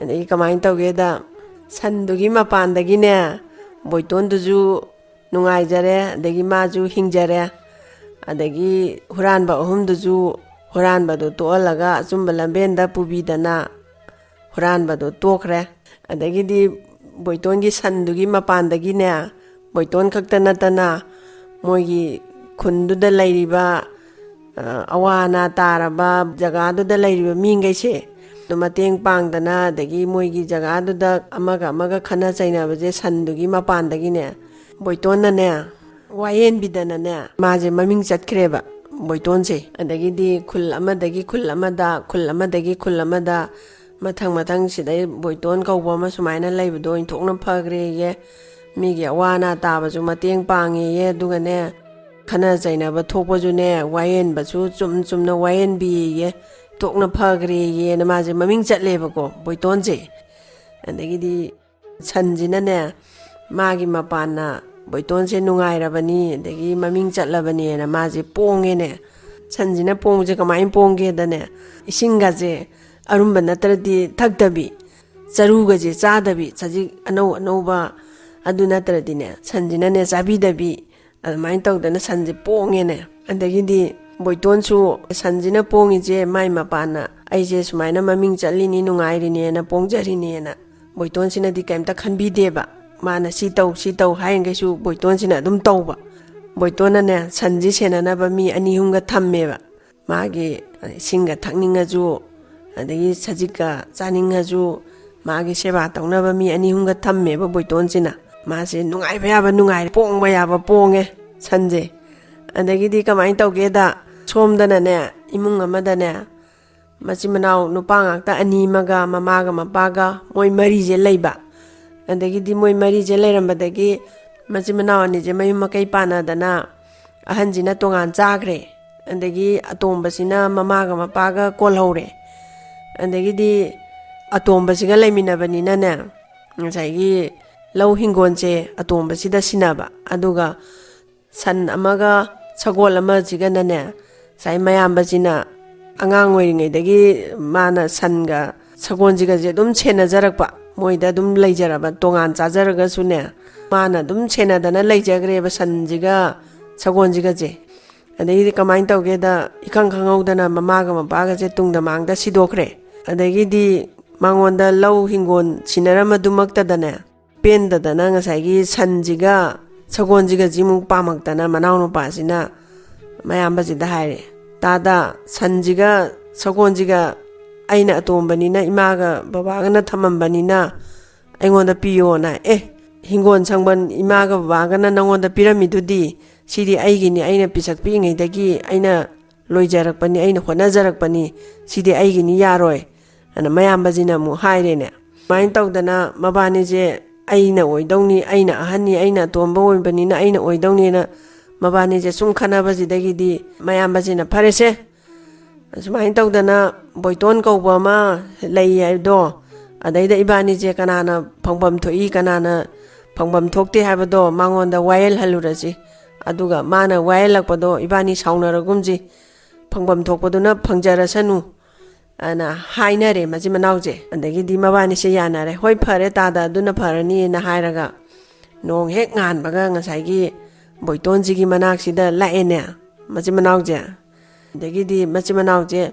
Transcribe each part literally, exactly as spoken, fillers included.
ꯑꯗꯒꯤ ꯀꯃꯥꯏꯅ ꯇꯧꯒꯦꯗ, ꯁꯟꯗꯨꯒꯤ ꯃꯄꯥꯟꯗꯒꯤꯅꯦ, ꯕꯣꯏꯇꯣꯟꯗꯨꯁꯨ ꯅꯨꯡꯉꯥꯏꯖꯔꯦ, ꯑꯗꯒꯤ ꯃꯥꯁꯨ ꯍꯤꯡꯖꯔꯦ꯫ ꯑꯗꯒꯤ ꯍꯨꯔꯥꯟꯕ ꯑꯍꯨꯝꯗꯨꯁꯨ ꯍꯨꯔꯥꯟꯕꯗꯨ ꯇꯣꯛꯍꯜꯂꯒ ꯑꯆꯨꯝꯕ ꯂꯝꯕꯦꯟꯗ ꯄꯨꯕꯤꯗꯅ ꯍꯨꯔꯥꯟꯕꯗꯨ ꯇꯣꯛꯈ꯭ꯔꯦ꯫ ꯑꯗꯒꯤꯗꯤ ꯕꯣꯏꯇꯣꯟꯒꯤ ꯁꯟꯗꯨꯒꯤ ꯃꯄꯥꯟꯗꯒꯤꯅꯦ, ꯕꯣꯏꯇꯣꯟ ꯈꯛꯇ ꯅꯠꯇꯅ ꯃꯣꯏꯒꯤ ꯈꯨꯟꯗꯨꯗ ꯂꯩꯔꯤꯕ, ꯑ, ꯑꯋꯥ ꯑꯅꯥ ꯇꯥꯔꯕ ꯖꯒꯥꯗꯨꯗ ꯂꯩꯔꯤꯕ ꯃꯤꯈꯩꯁꯦ ꯑꯗꯨ ꯃꯇꯦꯡ ꯄꯥꯡꯗꯅ, ꯑꯗꯒꯤ ꯃꯣꯏꯒꯤ ꯖꯒꯥꯗꯨꯗ ꯑꯃꯒ ꯑꯃꯒ ꯈꯠꯅ ꯆꯩꯅꯕꯁꯦ ꯁꯟꯗꯨꯒꯤ ꯃꯄꯥꯟꯗꯒꯤꯅꯦ, ꯕꯣꯏꯇꯣꯟꯅꯅꯦ, ꯋꯥꯌꯦꯟꯕꯤꯗꯅꯅꯦ, ꯃꯥꯁꯦ ꯃꯃꯤꯡ ꯆꯠꯈ꯭ꯔꯦꯕ, ꯕꯣꯏꯇꯣꯟꯁꯦ꯫ ꯑꯗꯒꯤꯗꯤ ꯈꯨꯜ ꯑꯃꯗꯒꯤ ꯈꯨꯜ ꯑꯃꯗ, ꯈꯨꯜ ꯑꯃꯗꯒꯤ ꯈꯨꯜ ꯑꯃꯗ, ꯃꯊꯪ ꯃꯊꯪ ꯁꯤꯗꯩ ꯕꯣꯏꯇꯣꯟ ꯀꯧꯕ ꯑꯃ ꯁꯨꯃꯥꯏꯅ ꯂꯩꯕꯗꯣ ꯑꯣꯟꯊꯣꯛꯅ ꯐꯈ꯭ꯔꯦꯌꯦ꯫ ꯃꯤꯒꯤ ꯑꯋꯥ ꯑꯅꯥ ꯇꯥꯕꯁꯨ ꯃꯇꯦꯡ ꯄꯥꯡꯉꯦꯌꯦ, ꯑꯗꯨꯒꯅꯦ, ꯈꯠꯅ ꯆꯩꯅꯕ ꯊꯣꯛꯄꯁꯨꯅꯦ, ꯋꯥꯌꯦꯟꯕꯁꯨ ꯆꯨꯝ ꯆꯨꯝꯅ ꯋꯥꯌꯦꯟꯕꯤꯌꯦꯌꯦ, ꯊꯣꯛꯅ ꯐꯈ꯭ꯔꯦꯌꯦꯅ ꯃꯥꯁꯦ ꯃꯃꯤꯡ ꯆꯠꯂꯦꯕꯀꯣ, ꯕꯣꯏꯇꯣꯟꯁꯦ꯫ ꯑꯗꯒꯤꯗꯤ ꯁꯟꯁꯤꯅꯅꯦ, ꯃꯥꯒꯤ ꯃꯄꯥꯟꯅ ꯕꯣꯏꯇꯣꯟꯁꯦ ꯅꯨꯡꯉꯥꯏꯔꯕꯅꯤ, ꯑꯗꯒꯤ ꯃꯃꯤꯡ ꯆꯠꯂꯕꯅꯦꯅ ꯃꯥꯁꯦ ꯄꯣꯡꯉꯦꯅꯦ꯫ ꯁꯟꯁꯤꯅ ꯄꯣꯡꯕꯁꯦ ꯀꯃꯥꯏꯅ ꯄꯣꯡꯒꯦꯗꯅꯦ, ꯏꯁꯤꯡꯒꯁꯦ ꯑꯔꯨꯝꯕ ꯅꯠꯇ꯭ꯔꯗꯤ ꯊꯛꯇꯕꯤ, ꯆꯔꯨꯒꯁꯦ ꯆꯥꯗꯕꯤ, ꯁꯖꯤꯛ ꯑꯅꯧ ꯑꯅꯧꯕ ꯑꯗꯨ ꯅꯠꯇ꯭ꯔꯗꯤꯅꯦ, ꯁꯟꯁꯤꯅꯅꯦ ꯆꯥꯕꯤꯗꯕꯤ, ꯑꯗꯨꯃꯥꯏꯅ ꯇꯧꯗꯅ ꯁꯟꯁꯦ ꯄꯣꯡꯉꯦꯅꯦ꯫ ꯑꯗꯒꯤꯗꯤ ꯕꯣꯏꯇꯣꯟꯁꯨ ꯁꯟꯁꯤꯅ ꯄꯣꯡꯉꯤꯁꯦ ꯃꯥꯏ ꯃꯄꯥꯟꯅ, "ꯑꯩꯁꯦ ꯁꯨꯃꯥꯏꯅ ꯃꯃꯤꯡ ꯆꯠꯂꯤꯅꯤ, ꯅꯨꯡꯉꯥꯏꯔꯤꯅꯦꯅ ꯄꯣꯡꯖꯔꯤꯅꯦꯅ", ꯕꯣꯏꯇꯣꯟꯁꯤꯅꯗꯤ ꯀꯩꯝꯇ ꯈꯟꯕꯤꯗꯦꯕ꯫ ꯃꯥꯅ ꯁꯤ ꯇꯧ, ꯁꯤ ꯇꯧ ꯍꯥꯏꯔꯤꯈꯩꯁꯨ ꯕꯣꯏꯇꯣꯟꯁꯤꯅ ꯑꯗꯨꯝ ꯇꯧꯕ꯫ ꯕꯣꯏꯇꯣꯟꯅꯅꯦ, ꯁꯟꯁꯤ ꯁꯦꯟꯅꯅꯕ ꯃꯤ ꯑꯅꯤ ꯑꯍꯨꯝꯒ ꯊꯝꯃꯦꯕ꯫ ꯃꯥꯒꯤ ꯏꯁꯤꯡꯒ ꯊꯛꯅꯤꯡꯉꯁꯨ, ꯑꯗꯒꯤ ꯁꯖꯤꯛꯀ ꯆꯥꯅꯤꯡꯉꯁꯨ, ꯃꯥꯒꯤ ꯁꯦꯕꯥ ꯇꯧꯅꯕ ꯃꯤ ꯑꯅꯤ ꯑꯍꯨꯝꯒ ꯊꯝꯃꯦꯕ ꯕꯣꯏꯇꯣꯟꯁꯤꯅ꯫ ꯃꯥꯁꯦ ꯅꯨꯡꯉꯥꯏꯕ ꯌꯥꯕ ꯅꯨꯡꯉꯥꯏꯔꯦ, ꯄꯣꯡꯕ ꯌꯥꯕ ꯄꯣꯡꯉꯦ ꯁꯟꯁꯦ꯫ ꯑꯗꯒꯤꯗꯤ ꯀꯃꯥꯏꯅ ꯇꯧꯒꯦꯗ, ꯁꯣꯝꯗꯅꯅꯦ, ꯏꯃꯨꯡ ꯑꯃꯗꯅꯦ, ꯃꯆꯤꯟ ꯃꯅꯥꯎ ꯅꯨꯄꯥ ꯉꯥꯛꯇ ꯑꯅꯤ ꯑꯃꯒ ꯃꯃꯥꯒ ꯃꯄꯥꯒ ꯃꯣꯏ ꯃꯔꯤꯁꯦ ꯂꯩꯕ꯫ ꯑꯗꯒꯤꯗꯤ ꯃꯣꯏ ꯃꯔꯤꯁꯦ ꯂꯩꯔꯝꯕꯗꯒꯤ ꯃꯆꯤꯟ ꯃꯅꯥꯎ ꯑꯅꯤꯁꯦ ꯃꯌꯨꯝ ꯃꯀꯩ ꯄꯥꯟꯅꯗꯅ, ꯑꯍꯟꯁꯤꯅ ꯇꯣꯉꯥꯟ ꯆꯥꯈ꯭ꯔꯦ꯫ ꯑꯗꯒꯤ ꯑꯇꯣꯝꯕꯁꯤꯅ ꯃꯃꯥꯒ ꯃꯄꯥꯒ ꯀꯣꯜꯍꯧꯔꯦ꯫ ꯑꯗꯒꯤꯗꯤ ꯑꯇꯣꯝꯕꯁꯤꯒ ꯂꯩꯃꯤꯟꯅꯕꯅꯤꯅꯅꯦ, ꯉꯁꯥꯏꯒꯤ ꯂꯧ ꯍꯤꯡꯒꯣꯜꯁꯦ ꯑꯇꯣꯝꯕꯁꯤꯗ ꯁꯤꯟꯅꯕ, ꯑꯗꯨꯒ ꯁꯟ ꯑꯃꯒ ꯁꯒꯣꯜ ꯑꯃꯁꯤꯒꯅꯅꯦ, ꯉꯁꯥꯏ ꯃꯌꯥꯝꯕꯁꯤꯅ ꯑꯉꯥꯡ ꯑꯣꯏꯔꯤꯉꯩꯗꯒꯤ ꯃꯥꯅ ꯁꯟꯒ ꯁꯒꯣꯜꯁꯤꯒꯁꯦ ꯑꯗꯨꯝ ꯁꯦꯟꯅꯖꯔꯛꯄ, ꯃꯣꯏꯗ ꯑꯗꯨꯝ ꯂꯩꯖꯔꯕ, ꯇꯣꯉꯥꯟ ꯆꯥꯖꯔꯒꯁꯨꯅꯦ, ꯃꯥꯅ ꯑꯗꯨꯝ ꯁꯦꯟꯅꯗꯅ ꯂꯩꯖꯈ꯭ꯔꯦꯕ ꯁꯟꯁꯤꯒ ꯁꯒꯣꯜꯁꯤꯒꯁꯦ꯫ ꯑꯗꯩꯗꯤ ꯀꯃꯥꯏꯅ ꯇꯧꯒꯦꯗ, ꯏꯈꯪ ꯈꯪꯍꯧꯗꯅ ꯃꯃꯥꯒ ꯃꯄꯥꯒꯁꯦ ꯇꯨꯡꯗ ꯃꯥꯡꯗ ꯁꯤꯗꯣꯛꯈ꯭ꯔꯦ꯫ ꯑꯗꯒꯤꯗꯤ ꯃꯉꯣꯟꯗ ꯂꯧ ꯍꯤꯡꯒꯣꯜ ꯁꯤꯟꯅꯔꯝꯕꯗꯨꯃꯛꯇꯗꯅꯦ, ꯄꯦꯟꯗꯗꯅ ꯉꯁꯥꯏꯒꯤ ꯁꯟꯁꯤꯒ ꯁꯒꯣꯜꯁꯤꯒꯁꯤꯃꯨꯛ ꯄꯥꯝꯃꯛꯇꯅ ꯃꯅꯥꯎꯅꯨꯄꯥꯁꯤꯅ ꯃꯌꯥꯝꯕꯁꯤꯗ ꯍꯥꯏꯔꯦ, "ꯇꯥꯗ, ꯁꯟꯁꯤꯒ ꯁꯒꯣꯜꯁꯤꯒ ꯑꯩꯅ ꯑꯇꯣꯝꯕꯅꯤꯅ, ꯏꯃꯥꯒ ꯕꯕꯥꯒꯅ ꯊꯝꯃꯝꯕꯅꯤꯅ ꯑꯩꯉꯣꯟꯗ ꯄꯤꯌꯣꯅ꯫ ꯑꯦ, ꯍꯤꯡꯒꯣꯜ ꯁꯪꯕꯟ ꯏꯃꯥꯒ ꯕꯕꯥꯒꯅ ꯅꯪꯉꯣꯟꯗ ꯄꯤꯔꯝꯃꯤꯗꯨꯗꯤ, ꯁꯤꯗꯤ ꯑꯩꯒꯤꯅꯤ, ꯑꯩꯅ ꯄꯤꯁꯛ ꯄꯤꯛꯏꯉꯩꯗꯒꯤ ꯑꯩꯅ ꯂꯣꯏꯖꯔꯛꯄꯅꯤ, ꯑꯩꯅ ꯍꯣꯠꯅꯖꯔꯛꯄꯅꯤ, ꯁꯤꯗꯤ ꯑꯩꯒꯤꯅꯤ, ꯌꯥꯔꯣꯏ" ꯑꯅ ꯃꯌꯥꯝꯕꯁꯤꯅ ꯑꯃꯨꯛ ꯍꯥꯏꯔꯦꯅꯦ꯫ ꯁꯨꯃꯥꯏꯅ ꯇꯧꯗꯅ ꯃꯕꯥꯅꯤꯁꯦ, "ꯑꯩꯅ ꯑꯣꯏꯗꯧꯅꯤ, ꯑꯩꯅ ꯑꯍꯟꯅꯤ, ꯑꯩꯅ ꯑꯇꯣꯝꯕ ꯑꯣꯏꯕꯅꯤꯅ ꯑꯩꯅ ꯑꯣꯏꯗꯧꯅꯤꯅ" ꯃꯕꯥꯅꯤꯁꯦ ꯁꯨꯝ ꯈꯟꯅꯕꯁꯤꯗꯒꯤꯗꯤ ꯃꯌꯥꯝꯕꯁꯤꯅ, "ꯐꯔꯦꯁꯦ, ꯁꯨꯃꯥꯏꯅ ꯇꯧꯗꯅ ꯕꯣꯏꯇꯣꯟ ꯀꯧꯕ ꯑꯃ ꯂꯩ ꯍꯥꯏꯕꯗꯣ, ꯑꯗꯩꯗ ꯏꯕꯥꯅꯤꯁꯦ ꯀꯅꯥꯅ ꯐꯪꯐꯝ ꯊꯣꯛꯏ, ꯀꯅꯥꯅ ꯐꯪꯐꯝ ꯊꯣꯛꯇꯦ ꯍꯥꯏꯕꯗꯣ ꯃꯉꯣꯟꯗ ꯋꯥꯌꯦꯜꯍꯜꯂꯨꯔꯁꯤ꯫ ꯑꯗꯨꯒ ꯃꯥꯅ ꯋꯥꯌꯦꯜꯂꯛꯄꯗꯣ ꯏꯕꯥꯅꯤ ꯁꯥꯎꯅꯔꯒꯨꯝꯁꯤ, ꯐꯪꯐꯝ ꯊꯣꯛꯄꯗꯨꯅ ꯐꯪꯖꯔꯁꯅꯨ" ꯑꯅ ꯍꯥꯏꯅꯔꯦ ꯃꯆꯤꯟ ꯃꯅꯥꯎꯁꯦ꯫ ꯑꯗꯒꯤꯗꯤ ꯃꯕꯥꯅꯤꯁꯦ ꯌꯥꯅꯔꯦ꯫ "ꯍꯣꯏ, ꯐꯔꯦ ꯇꯥꯗ, ꯑꯗꯨꯅ ꯐꯔꯅꯤꯅ" ꯍꯥꯏꯔꯒ ꯅꯣꯡ ꯍꯦꯛ ꯉꯥꯟꯕꯒ ꯉꯁꯥꯏꯒꯤ ꯕꯣꯏꯇꯣꯟꯁꯤꯒꯤ ꯃꯅꯥꯛꯁꯤꯗ ꯂꯥꯛꯑꯦꯅꯦ ꯃꯆꯤꯟ ꯃꯅꯥꯎꯁꯦ꯫ ꯑꯗꯒꯤꯗꯤ ꯃꯆꯤꯟ ꯃꯅꯥꯎꯁꯦ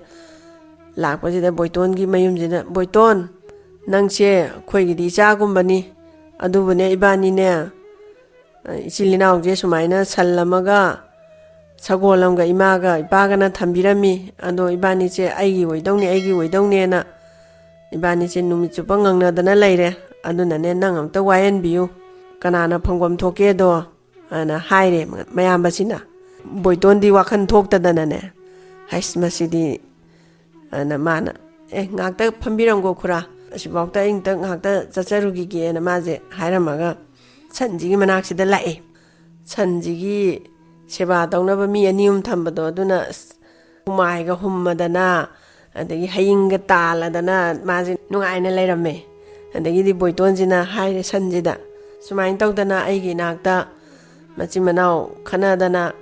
ꯂꯥꯛꯄꯁꯤꯗ ꯕꯣꯏꯇꯣꯟꯒꯤ ꯃꯌꯨꯝꯁꯤꯗ, "ꯕꯣꯏꯇꯣꯟ, ꯅꯪꯁꯦ ꯑꯩꯈꯣꯏꯒꯤꯗꯤ ꯏꯆꯥꯒꯨꯝꯕꯅꯤ, ꯑꯗꯨꯕꯨꯅꯦ ꯏꯕꯥꯅꯤꯅꯦ, ꯏꯆꯤꯜ ꯏꯅꯥꯎꯁꯦ ꯁꯨꯃꯥꯏꯅ ꯁꯜ ꯑꯃꯒ ꯁꯒꯣꯜ ꯑꯃꯒ ꯏꯃꯥꯒ ꯏꯄꯥꯒꯅ ꯊꯝꯕꯤꯔꯝꯃꯤ꯫ ꯑꯗꯣ ꯏꯕꯥꯅꯤꯁꯦ ꯑꯩꯒꯤ ꯑꯣꯏꯗꯧꯅꯤ, ꯑꯩꯒꯤ ꯑꯣꯏꯗꯧꯅꯦꯅ ꯏꯕꯥꯅꯤꯁꯦ ꯅꯨꯃꯤꯠ ꯆꯨꯞꯄ ꯉꯪꯅꯗꯅ ꯂꯩꯔꯦ꯫ ꯑꯗꯨꯅꯅꯦ ꯅꯪ ꯑꯝꯇ ꯋꯥꯌꯦꯟꯕꯤꯌꯨ, ꯀꯅꯥꯅ ꯐꯪꯐꯝ ꯊꯣꯛꯀꯦꯗꯣ" ꯑꯅ ꯍꯥꯏꯔꯦ ꯃꯌꯥꯝꯕꯁꯤꯅ꯫ ꯕꯣꯏꯇꯣꯟꯗꯤ ꯋꯥꯈꯜ ꯊꯣꯛꯇꯗꯅꯅꯦ, "ꯍꯩꯁ, ꯃꯁꯤꯗꯤ" ꯑꯗꯨꯅ ꯃꯥꯅ, "ꯑꯦ, ꯉꯥꯛꯇ ꯐꯝꯕꯤꯔꯝꯀꯣ ꯈꯨꯔꯥ, ꯑꯁꯤꯐꯥꯎꯗ ꯑꯩ ꯑꯝꯇ ꯉꯥꯛꯇ ꯆꯠꯆꯔꯨꯈꯤꯒꯦꯅ" ꯃꯥꯁꯦ ꯍꯥꯏꯔꯝꯃꯒ ꯁꯟꯁꯤꯒꯤ ꯃꯅꯥꯛꯁꯤꯗ ꯂꯥꯛꯑꯦ꯫ ꯁꯟꯁꯤꯒꯤ ꯁꯦꯕꯥ ꯇꯧꯅꯕ ꯃꯤ ꯑꯅꯤ ꯑꯍꯨꯝ ꯊꯝꯕꯗꯣ, ꯑꯗꯨꯅ ꯑꯁ, ꯍꯨꯃꯥꯏꯒ ꯍꯨꯝꯃꯗꯅ, ꯑꯗꯒꯤ ꯍꯌꯤꯡꯒ ꯇꯥꯜꯂꯗꯅ ꯃꯥꯁꯦ ꯅꯨꯡꯉꯥꯏꯅ ꯂꯩꯔꯝꯃꯦ꯫ ꯑꯗꯒꯤꯗꯤ ꯕꯣꯏꯇꯣꯟꯁꯤꯅ ꯍꯥꯏꯔꯦ ꯁꯟꯁꯤꯗ, "ꯁꯨꯃꯥꯏꯅ ꯇꯧꯗꯅ ꯑꯩꯒꯤ ꯏꯅꯥꯛꯇ ꯃꯆꯤꯟ ꯃꯅꯥꯎ ꯈꯠꯅꯗꯅ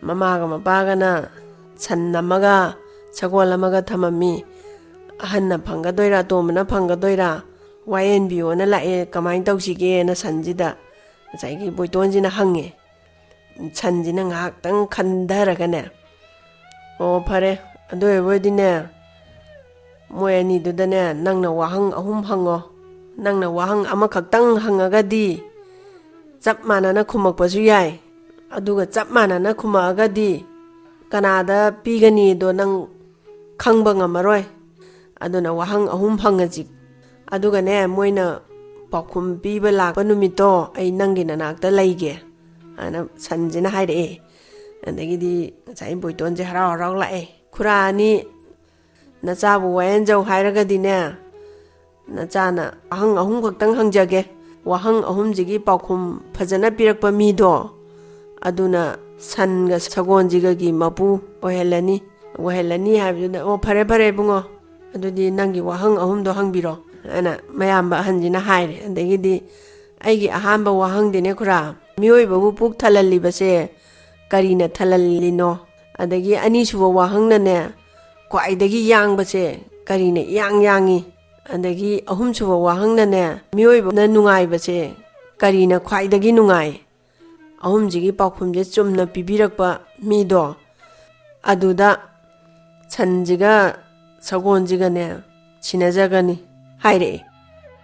ꯃꯃꯥꯒ ꯃꯄꯥꯒꯅ ꯁꯟ ꯑꯃꯒ ꯁꯒꯣꯜ ꯑꯃꯒ ꯊꯝꯃꯝꯃꯤ꯫ ꯑꯍꯟꯅ ꯐꯪꯒꯗꯣꯏꯔꯥ, ꯑꯇꯣꯝꯕꯅ ꯐꯪꯒꯗꯣꯏꯔꯥ, ꯋꯥꯌꯦꯟꯕꯤꯌꯣꯅ ꯂꯥꯛꯑꯦ, ꯀꯃꯥꯏꯅ ꯇꯧꯁꯤꯒꯦꯅ ꯁꯟꯁꯤꯗ ꯉꯁꯥꯏꯒꯤ ꯕꯣꯏꯇꯣꯟꯁꯤꯅ ꯍꯪꯉꯦ꯫ ꯁꯟꯁꯤꯅ ꯉꯥꯏꯍꯥꯛꯇꯪ ꯈꯟꯊꯔꯒꯅꯦ, "ꯑꯣ, ꯐꯔꯦ, ꯑꯗꯨ ꯑꯣꯏꯔꯕꯣꯏꯗꯤꯅꯦ, ꯃꯣꯏ ꯑꯅꯤꯗꯨꯗꯅꯦ, ꯅꯪꯅ ꯋꯥꯍꯪ ꯑꯍꯨꯝ ꯍꯪꯉꯣ꯫ ꯅꯪꯅ ꯋꯥꯍꯪ ꯑꯃꯈꯛꯇꯪ ꯍꯪꯉꯒꯗꯤ ꯆꯞ ꯃꯥꯟꯅꯅ ꯈꯨꯝꯃꯛꯄꯁꯨ ꯌꯥꯏ꯫ ꯑꯗꯨꯒ ꯆꯞ ꯃꯥꯟꯅꯅ ꯈꯨꯝꯃꯛꯑꯒꯗꯤ ꯀꯅꯥꯗ ꯄꯤꯒꯅꯤꯗꯣ ꯅꯪ ꯈꯪꯕ ꯉꯝꯃꯔꯣꯏ꯫ ꯑꯗꯨꯅ ꯋꯥꯍꯪ ꯑꯍꯨꯝ ꯍꯪꯉꯁꯤ꯫ ꯑꯗꯨꯒꯅꯦ, ꯃꯣꯏꯅ ꯄꯥꯎꯈꯨꯝ ꯄꯤꯕ ꯂꯥꯛꯄ ꯅꯨꯃꯤꯠꯇꯣ ꯑꯩ ꯅꯪꯒꯤ ꯅꯅꯥꯛꯇ ꯂꯩꯒꯦ", ꯍꯥꯏꯅ ꯁꯟꯁꯤꯅ ꯍꯥꯏꯔꯛꯑꯦ꯫ ꯑꯗꯒꯤꯗꯤ ꯉꯁꯥꯏ ꯕꯣꯏꯇꯣꯟꯁꯦ ꯍꯔꯥꯎ ꯍꯔꯥꯎ ꯂꯥꯛꯑꯦ꯫ "ꯈꯨꯔꯥ ꯑꯅꯤ, ꯅꯆꯥꯕꯨ ꯋꯥꯌꯦꯟꯖꯧ ꯍꯥꯏꯔꯒꯗꯤꯅꯦ, ꯅꯆꯥꯅ ꯋꯥꯍꯪ ꯑꯍꯨꯝ ꯈꯛꯇꯪ ꯍꯪꯖꯒꯦ꯫ ꯋꯥꯍꯪ ꯑꯍꯨꯝꯁꯤꯒꯤ ꯄꯥꯎꯈꯨꯝ ꯐꯖꯅ ꯄꯤꯔꯛꯄ ꯃꯤꯗꯣ, ꯑꯗꯨꯅ ꯁꯟꯒ ꯁꯒꯣꯜꯁꯤꯒꯒꯤ ꯃꯄꯨ ꯑꯣꯏꯍꯜꯂꯅꯤ"꯫ "ꯑꯣꯏꯍꯜꯂꯅꯤ" ꯍꯥꯏꯕꯗꯨꯗ, "ꯑꯣ, ꯐꯔꯦ, ꯐꯔꯦ, ꯏꯕꯨꯡꯉꯣ, ꯑꯗꯨꯗꯤ ꯅꯪꯒꯤ ꯋꯥꯍꯪ ꯑꯍꯨꯝꯗꯣ ꯍꯪꯕꯤꯔꯣ", ꯍꯥꯏꯅ ꯃꯌꯥꯝꯕ ꯑꯍꯟꯁꯤꯅ ꯍꯥꯏꯔꯦ꯫ ꯑꯗꯒꯤꯗꯤ, "ꯑꯩꯒꯤ ꯑꯍꯥꯟꯕ ꯋꯥꯍꯪꯗꯤꯅꯦ, ꯈꯨꯔꯥ, ꯃꯤꯑꯣꯏꯕꯕꯨ ꯄꯨꯛ ꯊꯜꯍꯜꯂꯤꯕꯁꯦ ꯀꯔꯤꯅ ꯊꯜꯍꯜꯂꯤꯅꯣ? ꯑꯗꯒꯤ ꯑꯅꯤꯁꯨꯕ ꯋꯥꯍꯪꯅꯅꯦ, ꯈ꯭ꯋꯥꯏꯗꯒꯤ ꯌꯥꯡꯕꯁꯦ ꯀꯔꯤꯅ ꯏꯌꯥꯡ ꯌꯥꯡꯉꯤ? ꯑꯗꯒꯤ ꯑꯍꯨꯝꯁꯨꯕ ꯋꯥꯍꯪꯅꯅꯦ, ꯃꯤꯑꯣꯏꯕꯅ ꯅꯨꯡꯉꯥꯏꯕꯁꯦ ꯀꯔꯤꯅ ꯈ꯭ꯋꯥꯏꯗꯒꯤ ꯅꯨꯡꯉꯥꯏ?" ꯑꯍꯨꯝꯁꯤꯒꯤ ꯄꯥꯎꯈꯨꯝꯁꯦ ꯆꯨꯝꯅ ꯄꯤꯕꯤꯔꯛꯄ ꯃꯤꯗꯣ, ꯑꯗꯨꯗ ꯁꯟꯁꯤꯒ ꯁꯒꯣꯜꯁꯤꯒꯅꯦ ꯁꯤꯟꯅꯖꯒꯅꯤ ꯍꯥꯏꯔꯛꯑꯦ꯫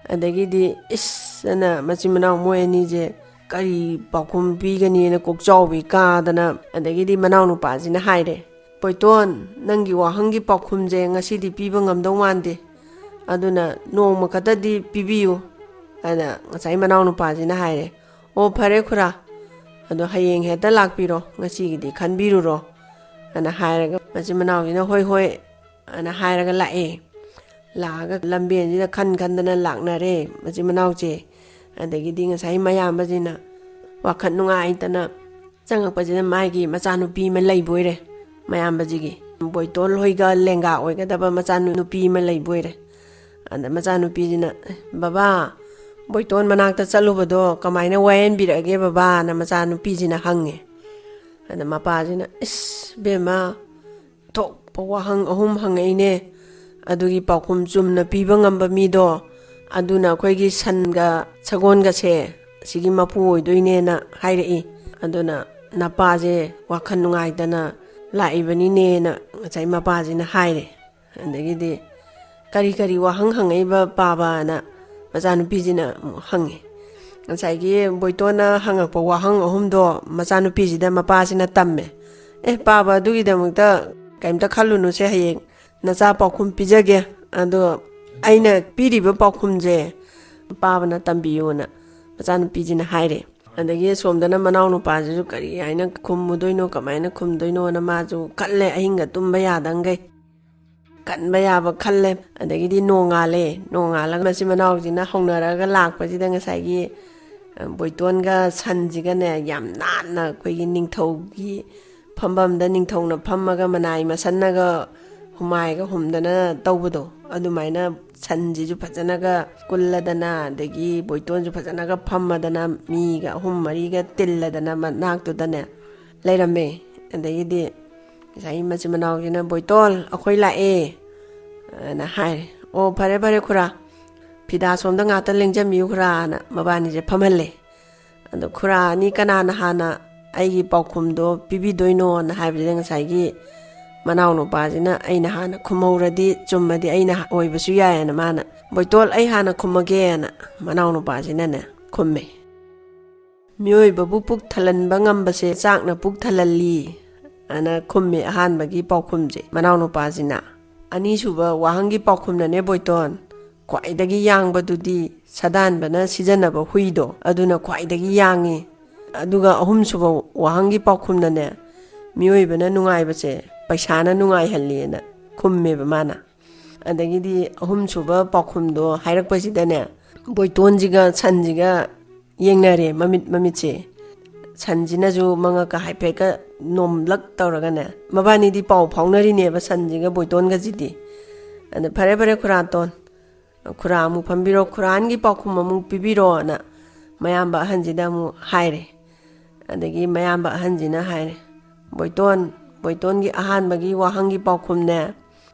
ꯑꯗꯒꯤꯗꯤ, "ꯏꯁ" ꯑꯅ ꯃꯆꯤꯟ ꯃꯅꯥꯎ ꯃꯣꯏ ꯑꯅꯤꯁꯦ ꯀꯔꯤ ꯄꯥꯎꯈꯨꯝ ꯄꯤꯒꯅꯤꯅ ꯀꯣꯛꯆꯥꯎꯕꯤ ꯀꯥꯗꯅ, ꯑꯗꯒꯤꯗꯤ ꯃꯅꯥꯎꯅꯨꯄꯥꯁꯤꯅ ꯍꯥꯏꯔꯦ, "ꯕꯣꯏꯇꯣꯟ, ꯅꯪꯒꯤ ꯋꯥꯍꯪꯒꯤ ꯄꯥꯎꯈꯨꯝꯁꯦ ꯉꯁꯤꯗꯤ ꯄꯤꯕ ꯉꯝꯗꯧ ꯃꯥꯟꯗꯦ, ꯑꯗꯨꯅ ꯅꯣꯡꯃ ꯈꯛꯇꯗꯤ ꯄꯤꯕꯤꯌꯨ" ꯍꯥꯏꯅ ꯉꯁꯥꯏ ꯃꯅꯥꯎꯅꯨꯄꯥꯁꯤꯅ ꯍꯥꯏꯔꯦ꯫ "ꯑꯣ, ꯐꯔꯦ ꯈꯨꯔꯥ, ꯑꯗꯣ ꯍꯌꯦꯡ ꯍꯦꯛꯇ ꯂꯥꯛꯄꯤꯔꯣ, ꯉꯁꯤꯒꯤꯗꯤ ꯈꯟꯕꯤꯔꯨꯔꯣ" ꯑꯅ ꯍꯥꯏꯔꯒ, ꯃꯆꯤꯟ ꯃꯅꯥꯎꯁꯤꯅ "ꯍꯣꯏ, ꯍꯣꯏ" ꯑꯅ ꯍꯥꯏꯔꯒ ꯂꯥꯛꯑꯦ꯫ ꯂꯥꯛꯑꯒ ꯂꯝꯕꯦꯟꯁꯤꯗ ꯈꯟ ꯈꯟꯗꯅ ꯂꯥꯛꯅꯔꯦ ꯃꯆꯤꯟ ꯃꯅꯥꯎꯁꯦ꯫ ꯑꯗꯒꯤꯗꯤ ꯉꯁꯥꯏ ꯃꯌꯥꯝꯕꯁꯤꯅ ꯋꯥꯈꯜ ꯅꯨꯡꯉꯥꯏꯇꯅ ꯆꯪꯉꯛꯄꯁꯤꯗ, ꯃꯥꯒꯤ ꯃꯆꯥꯅꯨꯄꯤ ꯑꯃ ꯂꯩꯕ ꯑꯣꯏꯔꯦ꯫ ꯃꯌꯥꯝꯕꯁꯤꯒꯤ ꯕꯣꯏꯇꯣꯟ ꯍꯣꯏꯒ ꯂꯦꯡꯒꯥ ꯑꯣꯏꯒꯗꯕ ꯃꯆꯥꯅꯨꯄꯤ ꯑꯃ ꯂꯩꯕ ꯑꯣꯏꯔꯦ꯫ ꯑꯗ ꯃꯆꯥꯅꯨꯄꯤꯁꯤꯅ, "ꯕꯕꯥ, ꯕꯣꯏꯇꯣꯟ ꯃꯅꯥꯛꯇ ꯆꯠꯂꯨꯕꯗꯣ ꯀꯃꯥꯏꯅ ꯋꯥꯌꯦꯟꯕꯤꯔꯛꯑꯒꯦ ꯕꯕꯥꯅ?" ꯃꯆꯥꯅꯨꯄꯤꯁꯤꯅ ꯍꯪꯉꯦ꯫ ꯑꯗ ꯃꯄꯥꯁꯤꯅ, "ꯏꯁ, ꯕꯦꯝꯃ, ꯊꯣꯛꯄ ꯋꯥꯍꯪ ꯑꯍꯨꯝ ꯍꯪꯉꯛꯏꯅꯦ, ꯑꯗꯨꯒꯤ ꯄꯥꯎꯈꯨꯝ ꯆꯨꯝꯅ ꯄꯤꯕ ꯉꯝꯕ ꯃꯤꯗꯣ, ꯑꯗꯨꯅ ꯑꯩꯈꯣꯏꯒꯤ ꯁꯟꯒ ꯁꯒꯣꯜꯒꯁꯦ ꯁꯤꯒꯤ ꯃꯄꯨ ꯑꯣꯏꯗꯣꯏꯅꯦꯅ ꯍꯥꯏꯔꯛꯏ꯫ ꯑꯗꯨꯅ ꯅꯄꯥꯁꯦ ꯋꯥꯈꯜ ꯅꯨꯡꯉꯥꯏꯇꯅ ꯂꯥꯛꯏꯕꯅꯤꯅꯦꯅ ꯉꯁꯥꯏ ꯃꯄꯥꯁꯤꯅ ꯍꯥꯏꯔꯦ꯫ ꯑꯗꯒꯤꯗꯤ, "ꯀꯔꯤ ꯀꯔꯤ ꯋꯥꯍꯪ ꯍꯪꯉꯛꯏꯕ, ꯄꯥꯕꯅ?" ꯃꯆꯥꯅꯨꯄꯤꯁꯤꯅ ꯑꯃꯨꯛ ꯍꯪꯉꯤ꯫ ꯉꯁꯥꯏꯒꯤ ꯕꯣꯏꯇꯣꯟꯅ ꯍꯪꯉꯛꯄ ꯋꯥꯍꯪ ꯑꯍꯨꯝꯗꯣ ꯃꯆꯥꯅꯨꯄꯤꯁꯤꯗ ꯃꯄꯥꯁꯤꯅ ꯇꯝꯃꯦ꯫ "ꯑꯦ, ꯄꯥꯕ, ꯑꯗꯨꯒꯤꯗꯃꯛꯇ ꯀꯩꯝꯇ ꯈꯜꯂꯨꯅꯨꯁꯦ, ꯍꯌꯦꯡ ꯅꯆꯥ ꯄꯥꯎꯈꯨꯝ ꯄꯤꯖꯒꯦ꯫ ꯑꯗꯣ ꯑꯩꯅ ꯄꯤꯔꯤꯕ ꯄꯥꯎꯈꯨꯝꯁꯦ ꯄꯥꯕꯅ ꯇꯝꯕꯤꯌꯨꯅ" ꯃꯆꯥꯅꯨꯄꯤꯁꯤꯅ ꯍꯥꯏꯔꯦ꯫ ꯑꯗꯒꯤ ꯑꯁꯣꯝꯗꯅ ꯃꯅꯥꯎ ꯅꯨꯄꯥꯁꯤꯁꯨ ꯀꯔꯤ ꯍꯥꯏꯅ ꯈꯨꯝꯃꯨꯗꯣꯏꯅꯣ, ꯀꯃꯥꯏꯅ ꯈꯨꯝꯗꯣꯏꯅꯣꯅ ꯃꯥꯁꯨ ꯈꯜꯂꯦ, ꯑꯍꯤꯡꯒ ꯇꯨꯝꯕ ꯌꯥꯗꯪꯒꯩ꯫ ꯀꯟꯕ ꯌꯥꯕ ꯈꯜꯂꯦ꯫ ꯑꯗꯒꯤꯗꯤ ꯅꯣꯡꯉꯥꯜꯂꯦ꯫ ꯅꯣꯡꯉꯥꯜꯂꯒ ꯃꯆꯤꯟ ꯃꯅꯥꯎꯁꯤꯅ ꯍꯧꯅꯔꯒ ꯂꯥꯛꯄꯁꯤꯗ ꯉꯁꯥꯏꯒꯤ, ꯑ, ꯕꯣꯏꯇꯣꯟꯒ ꯁꯟꯁꯤꯒꯅꯦ, ꯌꯥꯝ ꯅꯥꯟꯅ ꯑꯩꯈꯣꯏꯒꯤ ꯅꯤꯡꯊꯧꯒꯤ ꯐꯝꯐꯝꯗ ꯅꯤꯡꯊꯧꯅ ꯐꯝꯃꯒ ꯃꯅꯥꯏ ꯃꯁꯟꯅꯒ ꯍꯨꯃꯥꯏꯒ ꯍꯨꯝꯗꯅ ꯇꯧꯕꯗꯣ, ꯑꯗꯨꯃꯥꯏꯅ ꯁꯟꯁꯤꯁꯨ ꯐꯖꯅꯒ ꯀꯨꯜꯂꯗꯅ, ꯑꯗꯒꯤ ꯕꯣꯏꯇꯣꯟꯁꯨ ꯐꯖꯅꯒ ꯐꯝꯃꯗꯅ, ꯃꯤꯒ ꯑꯍꯨꯝ ꯃꯔꯤꯒ ꯇꯤꯜꯂꯗꯅ ꯃꯅꯥꯛꯇꯨꯗꯅꯦ ꯂꯩꯔꯝꯃꯦ꯫ ꯑꯗꯒꯤꯗꯤ ꯉꯁꯥꯏꯒꯤ ꯃꯆꯤꯟ ꯃꯅꯥꯎꯁꯤꯅ, "ꯕꯣꯏꯇꯣꯜ, ꯑꯩꯈꯣꯏ ꯂꯥꯛꯑꯦ" ꯑꯅ ꯍꯥꯏꯔꯦ꯫ "ꯑꯣ, ꯐꯔꯦ ꯐꯔꯦ ꯈꯨꯔꯥ, ꯐꯤꯗꯥ ꯁꯣꯝꯗ ꯉꯥꯛꯇ ꯂꯦꯡꯖꯟꯕꯤꯌꯨ ꯈꯨꯔꯥꯅ" ꯃꯕꯥꯅꯤꯁꯦ ꯐꯝꯍꯜꯂꯦ꯫ ꯑꯗꯣ ꯈꯨꯔꯥ ꯑꯅꯤ ꯀꯅꯥꯅ ꯍꯥꯟꯅ ꯑꯩꯒꯤ ꯄꯥꯎꯈꯨꯝꯗꯣ ꯄꯤꯕꯤꯗꯣꯏꯅꯣꯅ ꯍꯥꯏꯕꯁꯤꯗ ꯉꯁꯥꯏꯒꯤ ꯃꯅꯥꯎ ꯅꯨꯄꯥꯁꯤꯅ, "ꯑꯩꯅ ꯍꯥꯟꯅ ꯈꯨꯝꯍꯧꯔꯗꯤ, ꯆꯨꯝꯃꯗꯤ ꯑꯩꯅ ꯑꯣꯏꯕꯁꯨ ꯌꯥꯏꯌꯦꯅ" ꯃꯥꯅ, "ꯕꯣꯏꯇꯣꯜ, ꯑꯩ ꯍꯥꯟꯅ ꯈꯨꯝꯃꯒꯦꯅ" ꯃꯅꯥꯎ ꯅꯨꯄꯥꯁꯤꯅꯅꯦ ꯈꯨꯝꯃꯦ꯫ "ꯃꯤꯑꯣꯏꯕꯕꯨ ꯄꯨꯛ ꯊꯜꯍꯟꯕ ꯉꯝꯕꯁꯦ ꯆꯥꯛꯅ ꯄꯨꯛ ꯊꯜꯍꯜꯂꯤ" ꯑꯅ ꯈꯨꯝꯃꯦ ꯑꯍꯥꯟꯕꯒꯤ ꯄꯥꯎꯈꯨꯝꯁꯦ ꯃꯅꯥꯎ ꯅꯨꯄꯥꯁꯤꯅ꯫ ꯑꯅꯤꯁꯨꯕ ꯋꯥꯍꯪꯒꯤ ꯄꯥꯎꯈꯨꯝꯅꯅꯦ, ꯕꯣꯏꯇꯣꯟ, ꯈ꯭ꯋꯥꯏꯗꯒꯤ ꯌꯥꯡꯕꯗꯨꯗꯤ ꯁꯥꯗꯥꯟꯕꯅ ꯁꯤꯖꯤꯟꯅꯕ ꯍꯨꯏꯗꯣ, ꯑꯗꯨꯅ ꯈ꯭ꯋꯥꯏꯗꯒꯤ ꯌꯥꯡꯉꯤ꯫ ꯑꯗꯨꯒ ꯑꯍꯨꯝꯁꯨꯕ ꯋꯥꯍꯪꯒꯤ ꯄꯥꯎꯈꯨꯝꯅꯅꯦ, ꯃꯤꯑꯣꯏꯕꯅ ꯅꯨꯡꯉꯥꯏꯕꯁꯦ ꯄꯩꯁꯥꯅ ꯅꯨꯡꯉꯥꯏꯍꯜꯂꯦꯅ ꯈꯨꯝꯃꯦꯕ ꯃꯥꯅ꯫ ꯑꯗꯒꯤꯗꯤ ꯑꯍꯨꯝꯁꯨꯕ ꯄꯥꯎꯈꯨꯝꯗꯣ ꯍꯥꯏꯔꯛꯄꯁꯤꯗꯅꯦ, ꯕꯣꯏꯇꯣꯟꯁꯤꯒ ꯁꯟꯁꯤꯒ ꯌꯦꯡꯅꯔꯦ ꯃꯃꯤꯠ ꯃꯃꯤꯠꯁꯦ꯫ ꯁꯟꯁꯤꯅꯁꯨ ꯃꯉꯛꯀ ꯍꯥꯏꯐꯦꯠꯀ ꯅꯣꯝꯂꯛ ꯇꯧꯔꯒꯅꯦ, ꯃꯕꯥꯅꯤꯗꯤ ꯄꯥꯎ ꯐꯥꯎꯅꯔꯤꯅꯦꯕ, ꯁꯟꯁꯤꯒ ꯕꯣꯏꯇꯣꯟꯒꯁꯤꯗꯤ꯫ ꯑꯗ, "ꯐꯔꯦ ꯐꯔꯦ, ꯈꯨꯔꯥꯇꯣꯟ, ꯈꯨꯔꯥ ꯑꯃꯨꯛ ꯐꯝꯕꯤꯔꯣ, ꯈꯨꯔꯥꯟꯒꯤ ꯄꯥꯎꯈꯨꯝ ꯑꯃꯨꯛ ꯄꯤꯕꯤꯔꯣꯅ" ꯃꯌꯥꯝꯕ ꯑꯍꯟꯁꯤꯗ ꯑꯃꯨꯛ ꯍꯥꯏꯔꯦ꯫ ꯑꯗꯒꯤ ꯃꯌꯥꯝꯕ ꯑꯍꯟꯁꯤꯅ ꯍꯥꯏꯔꯦ, "ꯕꯣꯏꯇꯣꯟ, ꯕꯣꯏꯇꯣꯟꯒꯤ ꯑꯍꯥꯟꯕꯒꯤ ꯋꯥꯍꯪꯒꯤ ꯄꯥꯎꯈꯨꯝꯅꯦ,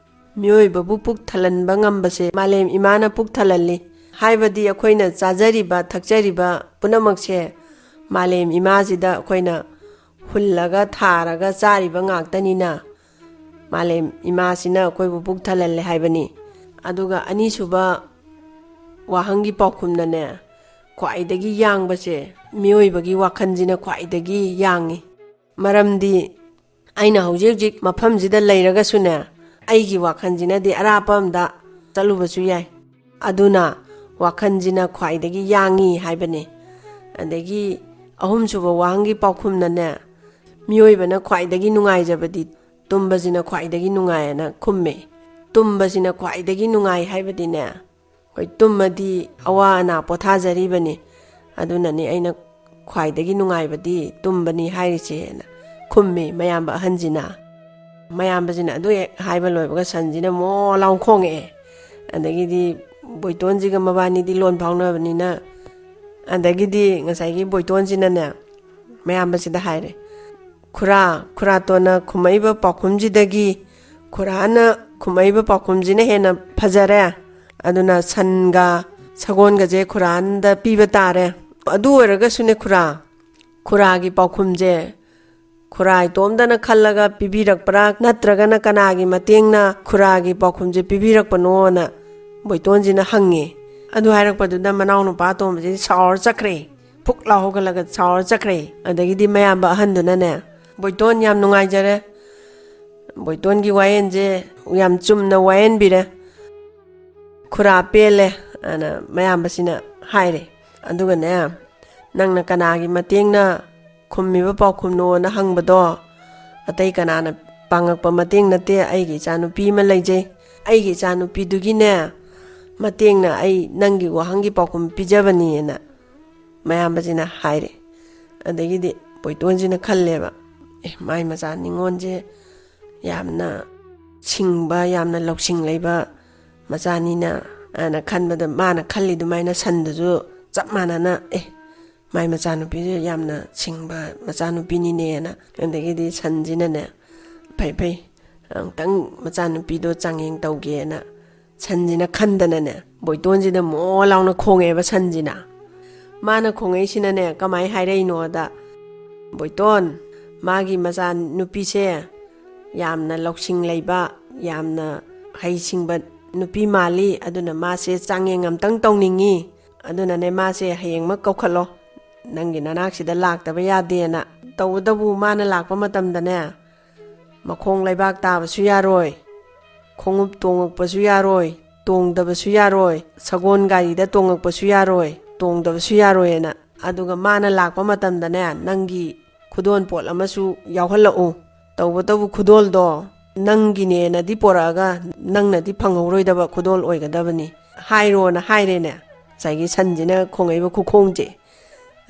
ꯃꯤꯑꯣꯏꯕꯕꯨ ꯄꯨꯛ ꯊꯜꯍꯟꯕ ꯉꯝꯕꯁꯦ ꯃꯥꯂꯦꯝ ꯏꯃꯥꯅ ꯄꯨꯛ ꯊꯜꯍꯜꯂꯤ꯫ ꯍꯥꯏꯕꯗꯤ ꯑꯩꯈꯣꯏꯅ ꯆꯥꯖꯔꯤꯕ ꯊꯛꯆꯔꯤꯕ ꯄꯨꯝꯅꯃꯛꯁꯦ ꯃꯥꯂꯦꯝ ꯏꯃꯥꯁꯤꯗ ꯑꯩꯈꯣꯏꯅ ꯍꯨꯜꯂꯒ ꯊꯥꯔꯒ ꯆꯥꯔꯤꯕ ꯉꯥꯛꯇꯅꯤꯅ ꯃꯥꯂꯦꯝ ꯏꯃꯥꯁꯤꯅ ꯑꯩꯈꯣꯏꯕꯨ ꯄꯨꯛ ꯊꯜꯍꯜꯂꯦ ꯍꯥꯏꯕꯅꯤ꯫ ꯑꯗꯨꯒ ꯑꯅꯤꯁꯨꯕ ꯋꯥꯍꯪꯒꯤ ꯄꯥꯎꯈꯨꯝꯅꯅꯦ, ꯈ꯭ꯋꯥꯏꯗꯒꯤ ꯌꯥꯡꯕꯁꯦ ꯃꯤꯑꯣꯏꯕꯒꯤ ꯋꯥꯈꯜꯁꯤꯅ ꯈ꯭ꯋꯥꯏꯗꯒꯤ ꯌꯥꯡꯉꯤ꯫ ꯃꯔꯝꯗꯤ ꯑꯩꯅ ꯍꯧꯖꯤꯛ ꯍꯧꯖꯤꯛ ꯃꯐꯝꯁꯤꯗ ꯂꯩꯔꯒꯁꯨꯅꯦ, ꯑꯩꯒꯤ ꯋꯥꯈꯜꯁꯤꯅꯗꯤ ꯑꯔꯥꯞꯄ ꯑꯝꯗ ꯆꯠꯂꯨꯕꯁꯨ ꯌꯥꯏ꯫ ꯑꯗꯨꯅ ꯋꯥꯈꯜꯁꯤꯅ ꯈ꯭ꯋꯥꯏꯗꯒꯤ ꯌꯥꯡꯉꯤ ꯍꯥꯏꯕꯅꯤ꯫ ꯑꯗꯒꯤ ꯑꯍꯨꯝꯁꯨꯕ ꯋꯥꯍꯪꯒꯤ ꯄꯥꯎꯈꯨꯝꯅꯅꯦ, ꯃꯤꯑꯣꯏꯕꯅ ꯈ꯭ꯋꯥꯏꯗꯒꯤ ꯅꯨꯡꯉꯥꯏꯖꯕꯗꯤ ꯇꯨꯝꯕꯁꯤꯅ ꯈ꯭ꯋꯥꯏꯗꯒꯤ ꯅꯨꯡꯉꯥꯏꯑꯅ ꯈꯨꯝꯃꯦ꯫ ꯇꯨꯝꯕꯁꯤꯅ ꯈ꯭ꯋꯥꯏꯗꯒꯤ ꯅꯨꯡꯉꯥꯏ ꯍꯥꯏꯕꯗꯤꯅꯦ, ꯑꯩꯈꯣꯏ ꯇꯨꯝꯃꯗꯤ ꯑꯋꯥ ꯑꯅꯥ ꯄꯣꯊꯥꯖꯔꯤꯕꯅꯤ꯫ ꯑꯗꯨꯅꯅꯤ ꯑꯩꯅ ꯈ꯭ꯋꯥꯏꯗꯒꯤ ꯅꯨꯡꯉꯥꯏꯕꯗꯤ ꯇꯨꯝꯕꯅꯤ ꯍꯥꯏꯔꯤꯁꯦꯅ ꯈꯨꯝꯃꯤ ꯃꯌꯥꯝꯕ ꯑꯍꯟꯁꯤꯅ꯫ ꯃꯌꯥꯝꯕꯁꯤꯅ ꯑꯗꯨ ꯍꯦꯛ ꯍꯥꯏꯕ ꯂꯣꯏꯕꯒ ꯁꯟꯁꯤꯅ ꯃꯣ ꯂꯥꯎ ꯈꯣꯡꯉꯛꯑꯦ꯫ ꯑꯗꯒꯤꯗꯤ ꯕꯣꯏꯇꯣꯟꯁꯤꯒ ꯃꯕꯥꯅꯤꯗꯤ ꯂꯣꯟ ꯐꯥꯎꯅꯕꯅꯤꯅ, ꯑꯗꯒꯤꯗꯤ ꯉꯁꯥꯏꯒꯤ ꯕꯣꯏꯇꯣꯟꯁꯤꯅꯅꯦ ꯃꯌꯥꯝꯕꯁꯤꯗ ꯍꯥꯏꯔꯦ, "ꯈꯨꯔꯥ, ꯈꯨꯔꯥꯇꯣꯟꯅ ꯈꯨꯝꯃꯛꯏꯕ ꯄꯥꯎꯈꯨꯝꯁꯤꯗꯒꯤ ꯈꯨꯔꯥꯅ ꯈꯨꯝꯃꯛꯏꯕ ꯄꯥꯎꯈꯨꯝꯁꯤꯅ ꯍꯦꯟꯅ ꯐꯖꯔꯦ꯫ ꯑꯗꯨꯅ ꯁꯟꯒ ꯁꯒꯣꯜꯒꯁꯦ ꯈꯨꯔꯥꯟꯗ ꯄꯤꯕ ꯇꯥꯔꯦ꯫ ꯑꯗꯨ ꯑꯣꯏꯔꯒꯁꯨꯅꯦ ꯈꯨꯔꯥ, ꯈꯨꯔꯥꯒꯤ ꯄꯥꯎꯈꯨꯝꯁꯦ ꯈꯨꯔꯥ ꯏꯇꯣꯝꯇꯅ ꯈꯜꯂꯒ ꯄꯤꯕꯤꯔꯛꯄ꯭ꯔꯥ, ꯅꯠꯇ꯭ꯔꯒꯅ ꯀꯅꯥꯒꯤ ꯃꯇꯦꯡꯅ ꯈꯨꯔꯥꯒꯤ ꯄꯥꯎꯈꯨꯝꯁꯦ ꯄꯤꯕꯤꯔꯛꯄꯅꯣꯅ?" ꯕꯣꯏꯇꯣꯟꯁꯤꯅ ꯍꯪꯉꯦ꯫ ꯑꯗꯨ ꯍꯥꯏꯔꯛꯄꯗꯨꯗ ꯃꯅꯥꯎꯅꯨꯄꯥ ꯑꯇꯣꯝꯕꯁꯤꯗꯤ ꯁꯥꯎꯔ ꯆꯠꯈ꯭ꯔꯦ꯫ ꯐꯨꯛ ꯂꯥꯎ ꯍꯧꯒꯠꯂꯒ ꯁꯥꯎꯔ ꯆꯠꯈ꯭ꯔꯦ꯫ ꯑꯗꯒꯤꯗꯤ ꯃꯌꯥꯝꯕ ꯑꯍꯟꯗꯨꯅꯅꯦ, "ꯕꯣꯏꯇꯣꯟ, ꯌꯥꯝ ꯅꯨꯡꯉꯥꯏꯖꯔꯦ꯫ ꯕꯣꯏꯇꯣꯟꯒꯤ ꯋꯥꯌꯦꯜꯁꯦ ꯌꯥꯝ ꯆꯨꯝꯅ ꯋꯥꯌꯦꯟꯕꯤꯔꯦ꯫ ꯈꯨꯔꯥ ꯄꯦꯜꯂꯦ," ꯑꯅ ꯃꯌꯥꯝꯕꯁꯤꯅ ꯍꯥꯏꯔꯦ꯫ ꯑꯗꯨꯒꯅꯦ, ꯅꯪꯅ ꯀꯅꯥꯒꯤ ꯃꯇꯦꯡꯅ ꯈꯨꯝꯃꯤꯕ ꯄꯥꯎꯈꯨꯝꯅꯣꯅ ꯍꯪꯕꯗꯣ, ꯑꯇꯩ ꯀꯅꯥꯅ ꯄꯥꯡꯉꯛꯄ ꯃꯇꯦꯡ ꯅꯠꯇꯦ꯫ ꯑꯩꯒꯤ ꯏꯆꯥꯅꯨꯄꯤ ꯑꯃ ꯂꯩꯖꯩ꯫ ꯑꯩꯒꯤ ꯏꯆꯥꯅꯨꯄꯤꯗꯨꯒꯤꯅꯦ ꯃꯇꯦꯡꯅ ꯑꯩ ꯅꯪꯒꯤ ꯋꯥꯍꯪꯒꯤ ꯄꯥꯎꯈꯨꯝ ꯄꯤꯖꯕꯅꯤꯅ ꯃꯌꯥꯝꯕꯁꯤꯅ ꯍꯥꯏꯔꯦ꯫ ꯑꯗꯒꯤꯗꯤ ꯕꯣꯏꯇꯣꯟꯁꯤꯅ ꯈꯜꯂꯦꯕ, "ꯑꯦ, ꯃꯥꯏ ꯃꯆꯥ ꯅꯤꯉꯣꯟꯁꯦ ꯌꯥꯝꯅ ꯁꯤꯡꯕ, ꯌꯥꯝꯅ ꯂꯧꯁꯤꯡ ꯂꯩꯕ ꯃꯆꯥꯅꯤꯅ" ꯑꯅ ꯈꯟꯕꯗ, ꯃꯥꯅ ꯈꯜꯂꯤ ꯑꯗꯨꯃꯥꯏꯅ ꯁꯟꯗꯨꯁꯨ ꯆꯞ ꯃꯥꯟꯅꯅ, "ꯑꯦ, ꯃꯥꯏ ꯃꯆꯥꯅꯨꯄꯤꯁꯦ ꯌꯥꯝꯅ ꯁꯤꯡꯕ ꯃꯆꯥꯅꯨꯄꯤꯅꯤꯅꯦꯅ"꯫ ꯑꯗꯒꯤꯗꯤ ꯁꯟꯁꯤꯅꯅꯦ, "ꯐꯩ, ꯐꯩ, ꯑꯃꯨꯛꯇꯪ ꯃꯆꯥꯅꯨꯄꯤꯗꯣ ꯆꯥꯡꯌꯦꯡ ꯇꯧꯒꯦꯅ ꯁꯟꯁꯤꯅ ꯈꯟꯗꯅꯅꯦ, ꯕꯣꯏꯇꯣꯟꯁꯤꯗ ꯃꯣ ꯂꯥꯎꯅ ꯈꯣꯡꯉꯛꯑꯦꯕ ꯁꯟꯁꯤꯅ꯫ ꯃꯥꯅ ꯈꯣꯡꯉꯛꯏꯁꯤꯅꯅꯦ, ꯀꯃꯥꯏ ꯍꯥꯏꯔꯛꯏꯅꯣꯗ, "ꯕꯣꯏꯇꯣꯟ, ꯃꯥꯒꯤ ꯃꯆꯥ ꯅꯨꯄꯤꯁꯦ ꯌꯥꯝꯅ ꯂꯧꯁꯤꯡ ꯂꯩꯕ, ꯌꯥꯝꯅ ꯍꯩꯁꯤꯡꯕ ꯅꯨꯄꯤ ꯃꯥꯜꯂꯤ, ꯑꯗꯨꯅ ꯃꯥꯁꯦ ꯆꯥꯡꯌꯦꯡ ꯑꯝꯇꯪ ꯇꯧꯅꯤꯡꯉꯤ꯫ ꯑꯗꯨꯅꯅꯦ, ꯃꯥꯁꯦ ꯍꯌꯦꯡꯃꯛ ꯀꯧꯈꯠꯂꯣ, ꯅꯪꯒꯤ ꯅꯅꯥꯛꯁꯤꯗ ꯂꯥꯛꯇꯕ ꯌꯥꯗꯦꯅ"꯫ ꯇꯧꯕꯇꯕꯨ ꯃꯥꯅ ꯂꯥꯛꯄ ꯃꯇꯝꯗꯅꯦ, ꯃꯈꯣꯡ ꯂꯩꯕꯥꯛ ꯇꯥꯕꯁꯨ ꯌꯥꯔꯣꯏ, ꯈꯣꯡꯎꯞ ꯇꯣꯡꯉꯛꯄꯁꯨ ꯌꯥꯔꯣꯏ, ꯇꯣꯡꯗꯕꯁꯨ ꯌꯥꯔꯣꯏ, ꯁꯒꯣꯜ ꯒꯥꯔꯤꯗ ꯇꯣꯡꯉꯛꯄꯁꯨ ꯌꯥꯔꯣꯏ, ꯇꯣꯡꯗꯕꯁꯨ ꯌꯥꯔꯣꯏꯅ꯫ ꯑꯗꯨꯒ ꯃꯥꯅ ꯂꯥꯛꯄ ꯃꯇꯝꯗꯅꯦ, ꯅꯪꯒꯤ ꯈꯨꯗꯣꯜ ꯄꯣꯠ ꯑꯃꯁꯨ ꯌꯥꯎꯍꯜꯂꯛꯎ꯫ ꯇꯧꯕꯇꯕꯨ ꯈꯨꯗꯣꯜꯗꯣ ꯅꯪꯒꯤꯅꯦꯅꯗꯤ ꯄꯣꯔꯛꯑꯒ ꯅꯪꯅꯗꯤ ꯐꯪꯍꯧꯔꯣꯏꯗꯕ ꯈꯨꯗꯣꯜ ꯑꯣꯏꯒꯗꯕꯅꯤ ꯍꯥꯏꯔꯣꯅ ꯍꯥꯏꯔꯦꯅꯦ, ꯉꯁꯥꯏꯒꯤ ꯁꯟꯁꯤꯅ ꯈꯣꯡꯉꯛꯏꯕ ꯈꯨꯈꯣꯡꯁꯦ꯫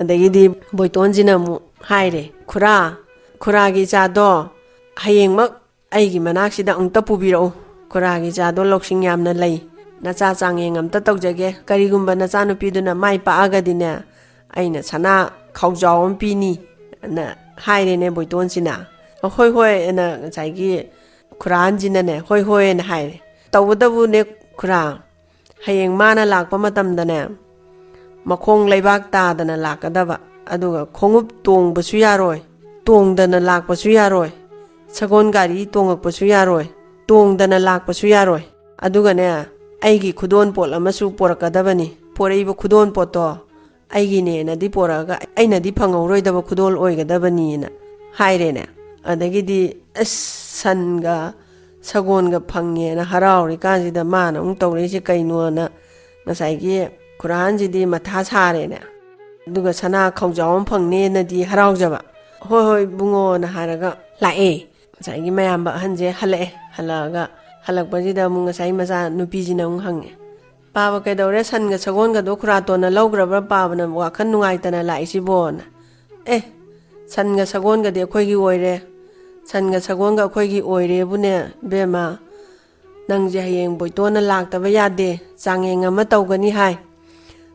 ꯑꯗꯒꯤꯗꯤ ꯕꯣꯏꯇꯣꯟꯁꯤꯅ ꯑꯃꯨꯛ ꯍꯥꯏꯔꯦ, "ꯈꯨꯔꯥ, ꯈꯨꯔꯥꯒꯤ ꯏꯆꯥꯗꯣ ꯍꯌꯦꯡꯃꯛ ꯑꯩꯒꯤ ꯃꯅꯥꯛꯁꯤꯗ ꯑꯃꯨꯛꯇ ꯄꯨꯕꯤꯔꯛꯎ꯫ ꯈꯨꯔꯥꯒꯤ ꯏꯆꯥꯗꯣ ꯂꯧꯁꯤꯡ ꯌꯥꯝꯅ ꯂꯩ꯫ ꯅꯆꯥ ꯆꯥꯡꯌꯦꯡ ꯑꯝꯇ ꯇꯧꯖꯒꯦ꯫ ꯀꯔꯤꯒꯨꯝꯕ ꯅꯆꯥꯅꯨꯄꯤꯗꯨꯅ ꯃꯥꯏ ꯄꯥꯛꯑꯒꯗꯤꯅꯦ, ꯑꯩꯅ ꯁꯅꯥ ꯈꯥꯎꯖꯥꯎ ꯑꯃ ꯄꯤꯅꯤ" ꯑꯅ ꯍꯥꯏꯔꯦꯅꯦ ꯕꯣꯏꯇꯣꯟꯁꯤꯅ꯫ "ꯍꯣꯏ, ꯍꯣꯏ" ꯑꯅ ꯉꯁꯥꯏꯒꯤ ꯈꯨꯔꯥ ꯑꯍꯟꯁꯤꯅꯅꯦ, "ꯍꯣꯏ, ꯍꯣꯏ" ꯑꯅ ꯍꯥꯏꯔꯦ꯫ ꯇꯧꯕꯇꯕꯨꯅꯦ ꯈꯨꯔꯥ, ꯍꯌꯦꯡ ꯃꯥꯅ ꯂꯥꯛꯄ ꯃꯇꯝꯗꯅꯦ, ꯃꯈꯣꯡ ꯂꯩꯕꯥꯛ ꯇꯥꯗꯅ ꯂꯥꯛꯀꯗꯕ, ꯑꯗꯨꯒ ꯈꯣꯡꯎꯞ ꯇꯣꯡꯕꯁꯨ ꯌꯥꯔꯣꯏ, ꯇꯣꯡꯗꯅ ꯂꯥꯛꯄꯁꯨ ꯌꯥꯔꯣꯏ, ꯁꯒꯣꯜ ꯒꯥꯔꯤ ꯇꯣꯡꯉꯛꯄꯁꯨ ꯌꯥꯔꯣꯏ, ꯇꯣꯡꯗꯅ ꯂꯥꯛꯄꯁꯨ ꯌꯥꯔꯣꯏ꯫ ꯑꯗꯨꯒꯅꯦ, ꯑꯩꯒꯤ ꯈꯨꯗꯣꯜ ꯄꯣꯠ ꯑꯃꯁꯨ ꯄꯣꯔꯛꯀꯗꯕꯅꯤ꯫ ꯄꯣꯔꯛꯏꯕ ꯈꯨꯗꯣꯜ ꯄꯣꯠꯇꯣ ꯑꯩꯒꯤꯅꯦꯅꯗꯤ ꯄꯣꯔꯛꯑꯒ ꯑꯩꯅꯗꯤ ꯐꯪꯍꯧꯔꯣꯏꯗꯕ ꯈꯨꯗꯣꯜ ꯑꯣꯏꯒꯗꯕꯅꯤꯅ ꯍꯥꯏꯔꯦꯅꯦ꯫ ꯑꯗꯒꯤꯗꯤ ꯑꯁ, ꯁꯟꯒ ꯁꯒꯣꯜꯒ ꯐꯪꯉꯦꯅ ꯍꯔꯥꯎꯔꯤꯀꯥꯟꯁꯤꯗ ꯃꯥꯅ ꯑꯃꯨꯛ ꯇꯧꯔꯛꯏꯁꯦ ꯀꯩꯅꯣꯅ ꯉꯁꯥꯏꯒꯤ ꯈꯨꯔꯥꯟꯁꯤꯗꯤ ꯃꯊꯥ ꯁꯥꯔꯦꯅꯦ꯫ ꯑꯗꯨꯒ ꯁꯅꯥ ꯈꯥꯎꯖꯥꯎ ꯑꯃ ꯐꯪꯅꯦꯅꯗꯤ ꯍꯔꯥꯎꯖꯕ꯫ "ꯍꯣꯏ, ꯍꯣꯏ ꯏꯕꯨꯡꯉꯣꯅ" ꯍꯥꯏꯔꯒ ꯂꯥꯛꯑꯦ꯫ ꯉꯁꯥꯏꯒꯤ ꯃꯌꯥꯝꯕ ꯑꯍꯟꯁꯦ ꯍꯜꯂꯛꯑꯦ꯫ ꯍꯜꯂꯛꯑꯒ, ꯍꯜꯂꯛꯄꯁꯤꯗ ꯑꯃꯨꯛ ꯉꯁꯥꯏ ꯃꯆꯥ ꯅꯨꯄꯤꯁꯤꯅ ꯑꯃꯨꯛ ꯍꯪꯉꯦ, "ꯄꯥꯕ, ꯀꯩꯗꯧꯔꯦ? ꯁꯟꯒ ꯁꯒꯣꯜꯒꯗꯣ ꯈꯨꯔꯥꯇꯣꯟꯅ ꯂꯧꯈ꯭ꯔꯕ꯭ꯔꯥ? ꯄꯥꯕꯅ ꯋꯥꯈꯜ ꯅꯨꯡꯉꯥꯏꯇꯅ ꯂꯥꯛꯏꯁꯤꯕꯣꯅ?" "ꯑꯦ, ꯁꯟꯒ ꯁꯒꯣꯜꯒꯗꯤ ꯑꯩꯈꯣꯏꯒꯤ ꯑꯣꯏꯔꯦ꯫ ꯁꯟꯒ ꯁꯒꯣꯜꯒ ꯑꯩꯈꯣꯏꯒꯤ ꯑꯣꯏꯔꯦꯕꯨꯅꯦ, ꯕꯦꯝꯃ, ꯅꯪꯁꯦ ꯍꯌꯦꯡ ꯕꯣꯏꯇꯣꯟꯅ ꯂꯥꯛꯇꯕ ꯌꯥꯗꯦ, ꯆꯥꯡꯌꯦꯡ ꯑꯃ ꯇꯧꯒꯅꯤ ꯍꯥꯏ꯫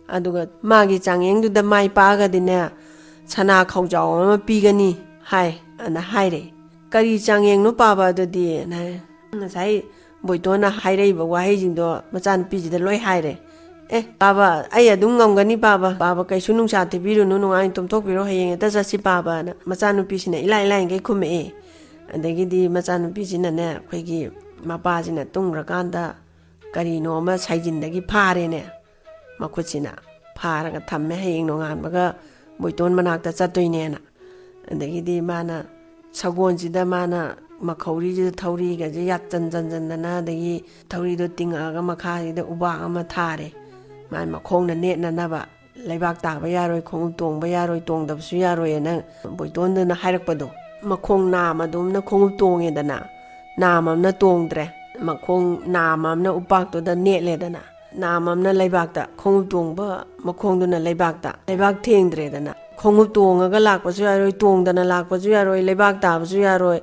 ꯑꯗꯨꯒ ꯃꯥꯒꯤ ꯆꯥꯡꯌꯦꯡꯗꯨꯗ ꯃꯥꯏ ꯄꯥꯛꯑꯒꯗꯤꯅꯦ, ꯁꯅꯥ ꯈꯥꯎꯖꯥꯎ ꯑꯃ ꯄꯤꯒꯅꯤ ꯍꯥꯏ" ꯑꯅ ꯍꯥꯏꯔꯦ꯫ "ꯀꯔꯤ ꯆꯥꯡꯌꯦꯡꯅꯣ ꯄꯥꯕ ꯑꯗꯨꯗꯤ?" ꯍꯥꯏ꯫ ꯉꯁꯥꯏ ꯕꯣꯏꯇꯣꯟꯅ ꯍꯥꯏꯔꯛꯏꯕ ꯋꯥꯍꯩꯁꯤꯡꯗꯣ ꯃꯆꯥꯅꯨꯄꯤꯁꯤꯗ ꯂꯣꯏ ꯍꯥꯏꯔꯦ꯫ "ꯑꯦ ꯄꯥꯕ, ꯑꯩ ꯑꯗꯨꯝ ꯉꯝꯒꯅꯤ ꯄꯥꯕ, ꯄꯥꯕ ꯀꯩꯁꯨ ꯅꯨꯡꯁꯥ ꯊꯤꯕꯤꯔꯨꯅꯨ, ꯅꯨꯡꯉꯥꯏꯅ ꯇꯨꯝꯊꯣꯛꯄꯤꯔꯣ, ꯍꯌꯦꯡ ꯍꯦꯛꯇ ꯆꯠꯁꯤ ꯄꯥꯕꯅ" ꯃꯆꯥꯅꯨꯄꯤꯁꯤꯅ ꯏꯂꯥꯏ ꯂꯥꯏꯅꯈꯩ ꯈꯨꯝꯃꯛꯑꯦ꯫ ꯑꯗꯒꯤꯗꯤ ꯃꯆꯥꯅꯨꯄꯤꯁꯤꯅꯅꯦ, ꯑꯩꯈꯣꯏꯒꯤ ꯃꯄꯥꯁꯤꯅ ꯇꯨꯝꯈ꯭ꯔꯀꯥꯟꯗ ꯀꯔꯤꯅꯣ ꯑꯃ ꯁꯥꯏꯖꯤꯟꯗꯒꯤ ꯐꯥꯔꯦꯅꯦ꯫ ꯃꯈꯨꯠꯁꯤꯅ ꯐꯥꯔꯒ ꯊꯝꯃꯦ, ꯍꯌꯦꯡ ꯅꯣꯡꯉꯥꯟꯕꯒ ꯕꯣꯏꯇꯣꯟ ꯃꯅꯥꯛꯇ ꯆꯠꯇꯣꯏꯅꯦꯅ꯫ ꯑꯗꯒꯤꯗꯤ ꯃꯥꯅ ꯁꯒꯣꯜꯁꯤꯗ ꯃꯥꯅ ꯃꯈꯧꯔꯤꯁꯤꯗ ꯊꯧꯔꯤꯒꯁꯦ ꯌꯥꯠꯆꯟ ꯆꯟꯖꯟꯗꯅ, ꯑꯗꯒꯤ ꯊꯧꯔꯤꯗꯣ ꯇꯤꯡꯉꯛꯑꯒ ꯃꯈꯥꯁꯤꯗ ꯎꯕꯥꯛ ꯑꯃ ꯊꯥꯔꯦ꯫ ꯃꯥꯅ ꯃꯈꯣꯡꯅ ꯅꯦꯠꯅꯅꯕ, ꯂꯩꯕꯥꯛ ꯇꯥꯕ ꯌꯥꯔꯣꯏ, ꯈꯣꯡꯎꯞ ꯇꯣꯡꯕ ꯌꯥꯔꯣꯏ, ꯇꯣꯡꯗꯕꯁꯨ ꯌꯥꯔꯣꯏꯅ ꯕꯣꯏꯇꯣꯟꯗꯨꯅ ꯍꯥꯏꯔꯛꯄꯗꯣ꯫ ꯃꯈꯣꯡ ꯅꯥꯝꯃꯗꯣꯝꯅ ꯈꯣꯡꯎꯞ ꯇꯣꯡꯉꯦꯗꯅ, ꯅꯥꯝꯃ ꯑꯃꯅ ꯇꯣꯡꯗ꯭ꯔꯦ꯫ ꯃꯈꯣꯡ ꯅꯥꯝꯃ ꯑꯃꯅ ꯎꯄꯥꯛꯇꯨꯗ ꯅꯦꯠꯂꯦꯗꯅ, ꯅꯥꯝꯃ ꯑꯃꯅ ꯂꯩꯕꯥꯛꯇ, ꯈꯣꯡꯎꯞ ꯇꯣꯡꯕ ꯃꯈꯣꯡꯗꯨꯅ ꯂꯩꯕꯥꯛꯇ, ꯂꯩꯕꯥꯛ ꯊꯦꯡꯗ꯭ꯔꯦꯗꯅ꯫ ꯈꯣꯡꯎꯞ ꯇꯣꯡꯉꯒ ꯂꯥꯛꯄꯁꯨ ꯌꯥꯔꯣꯏ, ꯇꯣꯡꯗꯅ ꯂꯥꯛꯄꯁꯨ ꯌꯥꯔꯣꯏ, ꯂꯩꯕꯥꯛ ꯇꯥꯕꯁꯨ ꯌꯥꯔꯣꯏ,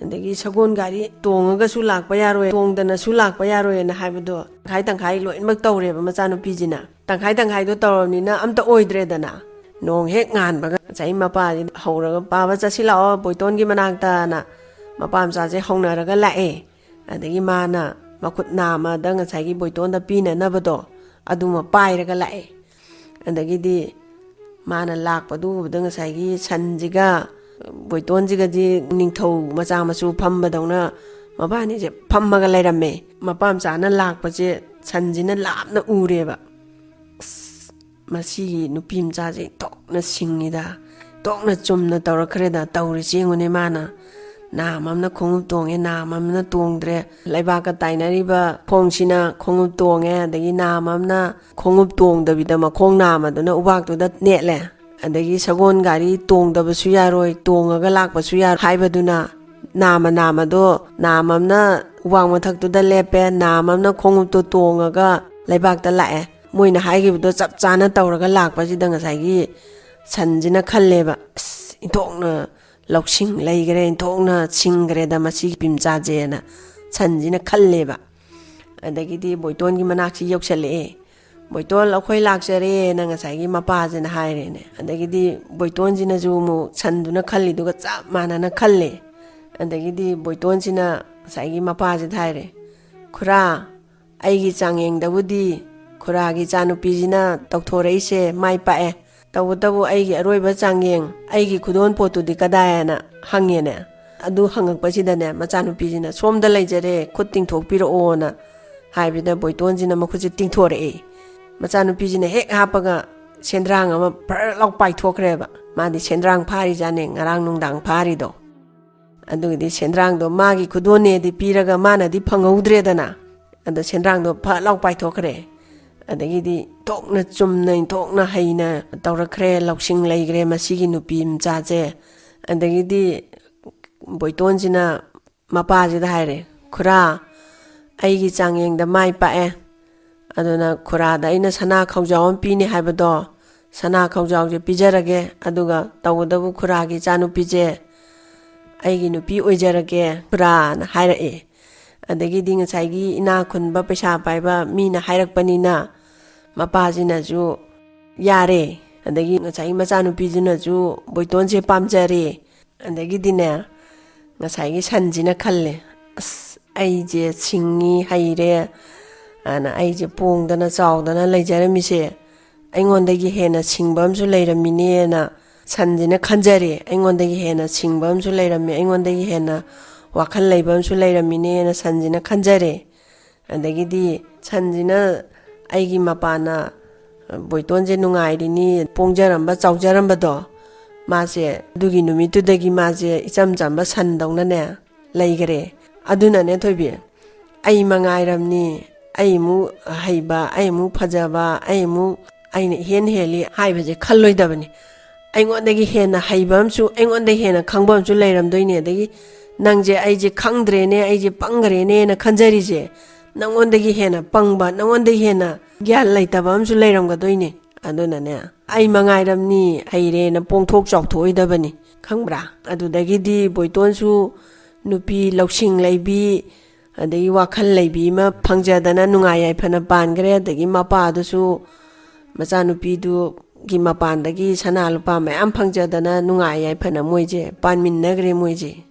ꯑꯗꯒꯤ ꯁꯒꯣꯜ ꯒꯥꯔꯤ ꯇꯣꯡꯉꯒꯁꯨ ꯂꯥꯛꯄ ꯌꯥꯔꯣꯏ, ꯇꯣꯡꯗꯅꯁꯨ ꯂꯥꯛꯄ ꯌꯥꯔꯣꯏꯅ ꯍꯥꯏꯕꯗꯣ ꯇꯪꯈꯥꯏ ꯇꯪꯈꯥꯏ ꯂꯣꯏꯅꯃꯛ ꯇꯧꯔꯦꯕ ꯃꯆꯥꯅꯨꯄꯤꯁꯤꯅ꯫ ꯇꯪꯈꯥꯏ ꯇꯪꯈꯥꯏꯗꯣ ꯇꯧꯔꯕꯅꯤꯅ ꯑꯝꯇ ꯑꯣꯏꯗ꯭ꯔꯦꯗꯅ꯫ ꯅꯣꯡ ꯍꯦꯛ ꯉꯥꯟꯕꯒ ꯉꯁꯥꯏ ꯃꯄꯥꯁꯤ ꯍꯧꯔꯒ, "ꯄꯥꯕ ꯆꯠꯁꯤ ꯂꯥꯛꯑꯣ ꯕꯣꯏꯇꯣꯟꯒꯤ ꯃꯅꯥꯛꯇꯅ" ꯃꯄꯥ ꯃꯆꯥꯁꯦ ꯍꯧꯅꯔꯒ ꯂꯥꯛꯑꯦ꯫ ꯑꯗꯒꯤ ꯃꯥꯅ ꯃꯈꯨꯠ ꯅꯥꯝꯃꯗ ꯉꯁꯥꯏꯒꯤ ꯕꯣꯏꯇꯣꯟꯗ ꯄꯤꯅꯅꯕꯗꯣ ꯑꯗꯨꯃ ꯄꯥꯏꯔꯒ ꯂꯥꯛꯑꯦ꯫ ꯑꯗꯒꯤꯗꯤ ꯃꯥꯅ ꯂꯥꯛꯄꯗꯨ ꯎꯕꯗ ꯉꯁꯥꯏꯒꯤ ꯁꯟꯁꯤꯒ ꯕꯣꯏꯇꯣꯟꯁꯤꯒꯗꯤ ꯅꯤꯡꯊꯧ ꯃꯆꯥ ꯃꯁꯨ ꯐꯝꯕꯗꯧꯅ ꯃꯕꯥꯅꯤꯁꯦ ꯐꯝꯃꯒ ꯂꯩꯔꯝꯃꯦ꯫ ꯃꯄꯥ ꯃꯆꯥꯅ ꯂꯥꯛꯄꯁꯦ ꯁꯟꯁꯤꯅ ꯂꯥꯞꯅ ꯎꯔꯦꯕ꯫ "ꯑꯁ, ꯃꯁꯤꯒꯤ ꯅꯨꯄꯤ ꯃꯆꯥꯁꯦ ꯊꯣꯛꯅ ꯁꯤꯡꯉꯤꯗ, ꯊꯣꯛꯅ ꯆꯨꯝꯅ ꯇꯧꯔꯛꯈ꯭ꯔꯦꯗ꯫ ꯇꯧꯔꯤꯁꯤ ꯌꯦꯡꯉꯨꯅꯦ, ꯃꯥꯅ ꯅꯥꯝ ꯑꯃꯅ ꯈꯣꯡꯎꯞ ꯇꯣꯡꯉꯦ, ꯅꯥꯝ ꯑꯃꯅ ꯇꯣꯡꯗ꯭ꯔꯦ, ꯂꯩꯕꯥꯛꯀ ꯇꯥꯏꯅꯔꯤꯕ ꯈꯣꯡꯁꯤꯅ ꯈꯣꯡꯎꯞ ꯇꯣꯡꯉꯦ, ꯑꯗꯒꯤ ꯅꯥꯝ ꯑꯃꯅ ꯈꯣꯡꯎꯞ ꯇꯣꯡꯗꯕꯤꯗ ꯃꯈꯣꯡ ꯅꯥꯝꯃꯗꯨꯅ ꯎꯕꯥꯛꯇꯨꯗ ꯅꯦꯠꯂꯦ, ꯑꯗꯒꯤ ꯁꯒꯣꯜ ꯒꯥꯔꯤ ꯇꯣꯡꯗꯕꯁꯨ ꯌꯥꯔꯣꯏ, ꯇꯣꯡꯉꯒ ꯂꯥꯛꯄꯁꯨ ꯌꯥꯔꯣꯏ ꯍꯥꯏꯕꯗꯨꯅ ꯅꯥꯝꯃ ꯅꯥꯝꯃꯗꯣ, ꯅꯥꯝ ꯑꯃꯅ ꯎꯕꯥꯛ ꯃꯊꯛꯇꯨꯗ ꯂꯦꯞꯄꯦ, ꯅꯥꯝ ꯑꯃꯅ ꯈꯣꯡꯎꯞꯇꯣ ꯇꯣꯡꯉꯒ ꯂꯩꯕꯥꯛꯇ ꯂꯥꯛꯑꯦ꯫ ꯃꯣꯏꯅ ꯍꯥꯏꯈꯤꯕꯗꯣ ꯆꯞ ꯆꯥꯅ ꯇꯧꯔꯒ ꯂꯥꯛꯄꯁꯤꯗ ꯉꯁꯥꯏꯒꯤ ꯁꯟꯁꯤꯅ ꯈꯜꯂꯦꯕ, "ꯑꯁ, ꯏꯟꯊꯣꯛꯅ ꯂꯧꯁꯤꯡ ꯂꯩꯈ꯭ꯔꯦ, ꯏꯟꯊꯣꯛꯅ ꯁꯤꯡꯈ꯭ꯔꯦꯗ ꯃꯁꯤꯒꯤ ꯅꯨꯄꯤ ꯃꯆꯥꯁꯦꯅ" ꯁꯟꯁꯤꯅ ꯈꯜꯂꯦꯕ꯫ ꯑꯗꯒꯤꯗꯤ ꯕꯣꯏꯇꯣꯟꯒꯤ ꯃꯅꯥꯛꯁꯤ ꯌꯧꯁꯜꯂꯛꯑꯦ꯫ "ꯕꯣꯏꯇꯣꯟ, ꯑꯩꯈꯣꯏ ꯂꯥꯛꯆꯔꯦꯅ" ꯉꯁꯥꯏꯒꯤ ꯃꯄꯥꯁꯤꯅ ꯍꯥꯏꯔꯦꯅꯦ꯫ ꯑꯗꯒꯤꯗꯤ ꯕꯣꯏꯇꯣꯟꯁꯤꯅꯁꯨ ꯑꯃꯨꯛ ꯁꯟꯗꯨꯅ ꯈꯜꯂꯤꯗꯨꯒ ꯆꯞ ꯃꯥꯟꯅꯅ ꯈꯜꯂꯦ꯫ ꯑꯗꯒꯤꯗꯤ ꯕꯣꯏꯇꯣꯟꯁꯤꯅ ꯉꯁꯥꯏꯒꯤ ꯃꯄꯥꯁꯤꯗ ꯍꯥꯏꯔꯦ, "ꯈꯨꯔꯥ, ꯑꯩꯒꯤ ꯆꯥꯡꯌꯦꯡꯗꯕꯨꯗꯤ ꯈꯨꯔꯥꯒꯤ ꯏꯆꯥꯅꯨꯄꯤꯁꯤꯅ ꯇꯧꯊꯣꯔꯛꯏꯁꯦ ꯃꯥꯏ ꯄꯥꯛꯑꯦ, ꯇꯧꯕꯇꯕꯨ ꯑꯩꯒꯤ ꯑꯔꯣꯏꯕ ꯆꯥꯡꯌꯦꯡ, ꯑꯩꯒꯤ ꯈꯨꯗꯣꯜ ꯄꯣꯠꯇꯨꯗꯤ ꯀꯗꯥꯏ?" ꯍꯥꯏꯅ ꯍꯪꯉꯦꯅꯦ꯫ ꯑꯗꯨ ꯍꯪꯉꯛꯄꯁꯤꯗꯅꯦ, ꯃꯆꯥꯅꯨꯄꯤꯁꯤꯅ, "ꯁꯣꯝꯗ ꯂꯩꯖꯔꯦ, ꯈꯨꯠ ꯇꯤꯡꯊꯣꯛꯄꯤꯔꯛꯑꯣꯅ" ꯍꯥꯏꯕꯗ ꯕꯣꯏꯇꯣꯟꯁꯤꯅ ꯃꯈꯨꯠꯁꯦ ꯇꯤꯡꯊꯣꯔꯛꯑꯦ꯫ ꯃꯆꯥꯅꯨꯄꯤꯁꯤꯅ ꯍꯦꯛ ꯍꯥꯞꯄꯒ ꯁꯦꯟꯗ꯭ꯔꯥꯡ ꯑꯃ ꯐꯔ ꯂꯥꯎ ꯄꯥꯏꯊꯣꯛꯈ꯭ꯔꯦꯕ꯫ ꯃꯥꯗꯤ ꯁꯦꯟꯗ꯭ꯔꯥꯡ ꯐꯥꯔꯤꯖꯥꯠꯅꯦ, ꯉꯔꯥꯡ ꯅꯨꯡꯗꯥꯡ ꯐꯥꯔꯤꯗꯣ꯫ ꯑꯗꯨꯒꯤꯗꯤ ꯁꯦꯟꯗ꯭ꯔꯥꯡꯗꯣ ꯃꯥꯒꯤ ꯈꯨꯗꯣꯜꯅꯦꯗꯤ ꯄꯤꯔꯒ ꯃꯥꯅꯗꯤ ꯐꯪꯍꯧꯗ꯭ꯔꯦꯗꯅ꯫ ꯑꯗꯣ ꯁꯦꯟꯗ꯭ꯔꯥꯡꯗꯣ ꯐꯠ ꯂꯥꯎ ꯄꯥꯏꯊꯣꯛꯈ꯭ꯔꯦ꯫ ꯑꯗꯒꯤꯗꯤ ꯊꯣꯛꯅ ꯆꯨꯝꯅ ꯊꯣꯛꯅ ꯍꯩꯅ ꯇꯧꯔꯛꯈ꯭ꯔꯦ, ꯂꯧꯁꯤꯡ ꯂꯩꯈ꯭ꯔꯦ ꯃꯁꯤꯒꯤ ꯅꯨꯄꯤ ꯃꯆꯥꯁꯦ꯫ ꯑꯗꯒꯤꯗꯤ ꯕꯣꯏꯇꯣꯟꯁꯤꯅ ꯃꯄꯥꯁꯤꯗ ꯍꯥꯏꯔꯦ, "ꯈꯨꯔꯥ, ꯑꯩꯒꯤ ꯆꯥꯡꯌꯦꯡꯗ ꯃꯥꯏ ꯄꯥꯛꯑꯦ꯫ ꯑꯗꯨꯅ ꯈꯨꯔꯥꯗ ꯑꯩꯅ ꯁꯅꯥ ꯈꯧꯖꯥꯎ ꯑꯃ ꯄꯤꯅꯤ ꯍꯥꯏꯕꯗꯣ, ꯁꯅꯥ ꯈꯧꯖꯥꯎꯁꯦ ꯄꯤꯖꯔꯒꯦ꯫ ꯑꯗꯨꯒ ꯇꯧꯕꯇꯕꯨ ꯈꯨꯔꯥꯒꯤ ꯏꯆꯥꯅꯨꯄꯤꯁꯦ ꯑꯩꯒꯤ ꯅꯨꯄꯤ ꯑꯣꯏꯖꯔꯒꯦ ꯈꯨꯔꯥꯅ" ꯍꯥꯏꯔꯛꯑꯦ꯫ ꯑꯗꯒꯤꯗꯤ ꯉꯁꯥꯏꯒꯤ ꯏꯅꯥꯛ ꯈꯨꯟꯕ, ꯄꯩꯁꯥ ꯄꯥꯏꯕ ꯃꯤꯅ ꯍꯥꯏꯔꯛꯄꯅꯤꯅ ꯃꯄꯥꯁꯤꯅꯁꯨ ꯌꯥꯔꯦ꯫ ꯑꯗꯒꯤ ꯉꯁꯥꯏꯒꯤ ꯃꯆꯥꯅꯨꯄꯤꯗꯨꯅꯁꯨ ꯕꯣꯏꯇꯣꯟꯁꯦ ꯄꯥꯝꯖꯔꯦ꯫ ꯑꯗꯒꯤꯗꯤꯅꯦ, ꯉꯁꯥꯏꯒꯤ ꯁꯟꯁꯤꯅ ꯈꯜꯂꯦ, "ꯑꯁ, ꯑꯩꯁꯦ ꯁꯤꯡꯉꯤ, ꯍꯩꯔꯦ, ꯑꯅ ꯑꯩꯁꯦ ꯄꯣꯡꯗꯅ ꯆꯥꯎꯗꯅ ꯂꯩꯖꯔꯝꯃꯤꯁꯦ, ꯑꯩꯉꯣꯟꯗꯒꯤ ꯍꯦꯟꯅ ꯁꯤꯡꯕ ꯑꯃꯁꯨ ꯂꯩꯔꯝꯃꯤꯅꯦꯅ" ꯁꯟꯁꯤꯅ ꯈꯟꯖꯔꯦ꯫ "ꯑꯩꯉꯣꯟꯗꯒꯤ ꯍꯦꯟꯅ ꯁꯤꯡꯕ ꯑꯃꯁꯨ ꯂꯩꯔꯝꯃꯤ, ꯑꯩꯉꯣꯟꯗꯒꯤ ꯍꯦꯟꯅ ꯋꯥꯈꯜ ꯂꯩꯕ ꯑꯃꯁꯨ ꯂꯩꯔꯝꯃꯤꯅꯦꯅ" ꯁꯟꯁꯤꯅ ꯈꯟꯖꯔꯦ꯫ ꯑꯗꯒꯤꯗꯤ ꯁꯟꯁꯤꯅ ꯑꯩꯒꯤ ꯃꯄꯥꯅ ꯕꯣꯏꯇꯣꯟꯁꯦ ꯅꯨꯡꯉꯥꯏꯔꯤꯅꯤ, ꯄꯣꯡꯖꯔꯝꯕ ꯆꯥꯎꯖꯔꯝꯕꯗꯣ, ꯃꯥꯁꯦ ꯑꯗꯨꯒꯤ ꯅꯨꯃꯤꯠꯇꯨꯗꯒꯤ ꯃꯥꯁꯦ ꯏꯆꯝ ꯆꯝꯕ ꯁꯟꯗꯧꯅꯅꯦ ꯂꯩꯈꯔꯦ꯫ ꯑꯗꯨꯅꯅꯦ ꯊꯣꯏꯕꯤ, ꯑꯩ ꯃꯉꯥꯏꯔꯝꯅꯤ, ꯑꯩ ꯑꯃꯨꯛ ꯍꯩꯕ, ꯑꯩ ꯑꯃꯨꯛ ꯐꯖꯕ, ꯑꯩ ꯑꯃꯨꯛ, ꯑꯩꯅ ꯏꯍꯦꯟ ꯍꯦꯜꯂꯤ ꯍꯥꯏꯕꯁꯦ ꯈꯜꯂꯣꯏꯗꯕꯅꯤ꯫ ꯑꯩꯉꯣꯟꯗꯒꯤ ꯍꯦꯟꯅ ꯍꯩꯕ ꯑꯃꯁꯨ, ꯑꯩꯉꯣꯟꯗꯒꯤ ꯍꯦꯟꯅ ꯈꯪꯕ ꯑꯃꯁꯨ ꯂꯩꯔꯝꯗꯣꯏꯅꯦ꯫ ꯑꯗꯒꯤ ꯅꯪꯁꯦ, "ꯑꯩꯁꯦ ꯈꯪꯗ꯭ꯔꯦꯅꯦ, ꯑꯩꯁꯦ ꯄꯪꯈ꯭ꯔꯦꯅꯦꯅ" ꯈꯟꯖꯔꯤꯁꯦ, ꯅꯪꯉꯣꯟꯗꯒꯤ ꯍꯦꯟꯅ ꯄꯪꯕ, ꯅꯪꯉꯣꯟꯗꯒꯤ ꯍꯦꯟꯅ ꯒ꯭ꯌꯥꯟ ꯂꯩꯇꯕ ꯑꯃꯁꯨ ꯂꯩꯔꯝꯒꯗꯣꯏꯅꯦ꯫ ꯑꯗꯨꯅꯅꯦ, ꯑꯩ ꯃꯉꯥꯏꯔꯝꯅꯤ ꯍꯩꯔꯦꯅ ꯄꯣꯡꯊꯣꯛ ꯆꯥꯎꯊꯣꯛꯑꯣꯏꯗꯕꯅꯤ, ꯈꯪꯕ꯭ꯔꯥ? ꯑꯗꯨꯗꯒꯤꯗꯤ ꯕꯣꯏꯇꯣꯟꯁꯨ ꯅꯨꯄꯤ ꯂꯧꯁꯤꯡ ꯂꯩꯕꯤ, ꯑꯗꯒꯤ ꯋꯥꯈꯜ ꯂꯩꯕꯤ ꯑꯃ ꯐꯪꯖꯗꯅ ꯅꯨꯡꯉꯥꯏ ꯌꯥꯏꯐꯅ ꯄꯥꯟꯈ꯭ꯔꯦ꯫ ꯑꯗꯒꯤ ꯃꯄꯥꯗꯨꯁꯨ ꯃꯆꯥꯅꯨꯄꯤꯗꯨꯒꯤ ꯃꯄꯥꯟꯗꯒꯤ ꯁꯅꯥ ꯂꯨꯄꯥ ꯃꯌꯥꯝ ꯐꯪꯖꯗꯅ ꯅꯨꯡꯉꯥꯏ ꯌꯥꯏꯐꯅ ꯃꯣꯏꯁꯦ ꯄꯥꯟꯃꯤꯟꯅꯈ꯭ꯔꯦ ꯃꯣꯏꯁꯦ꯫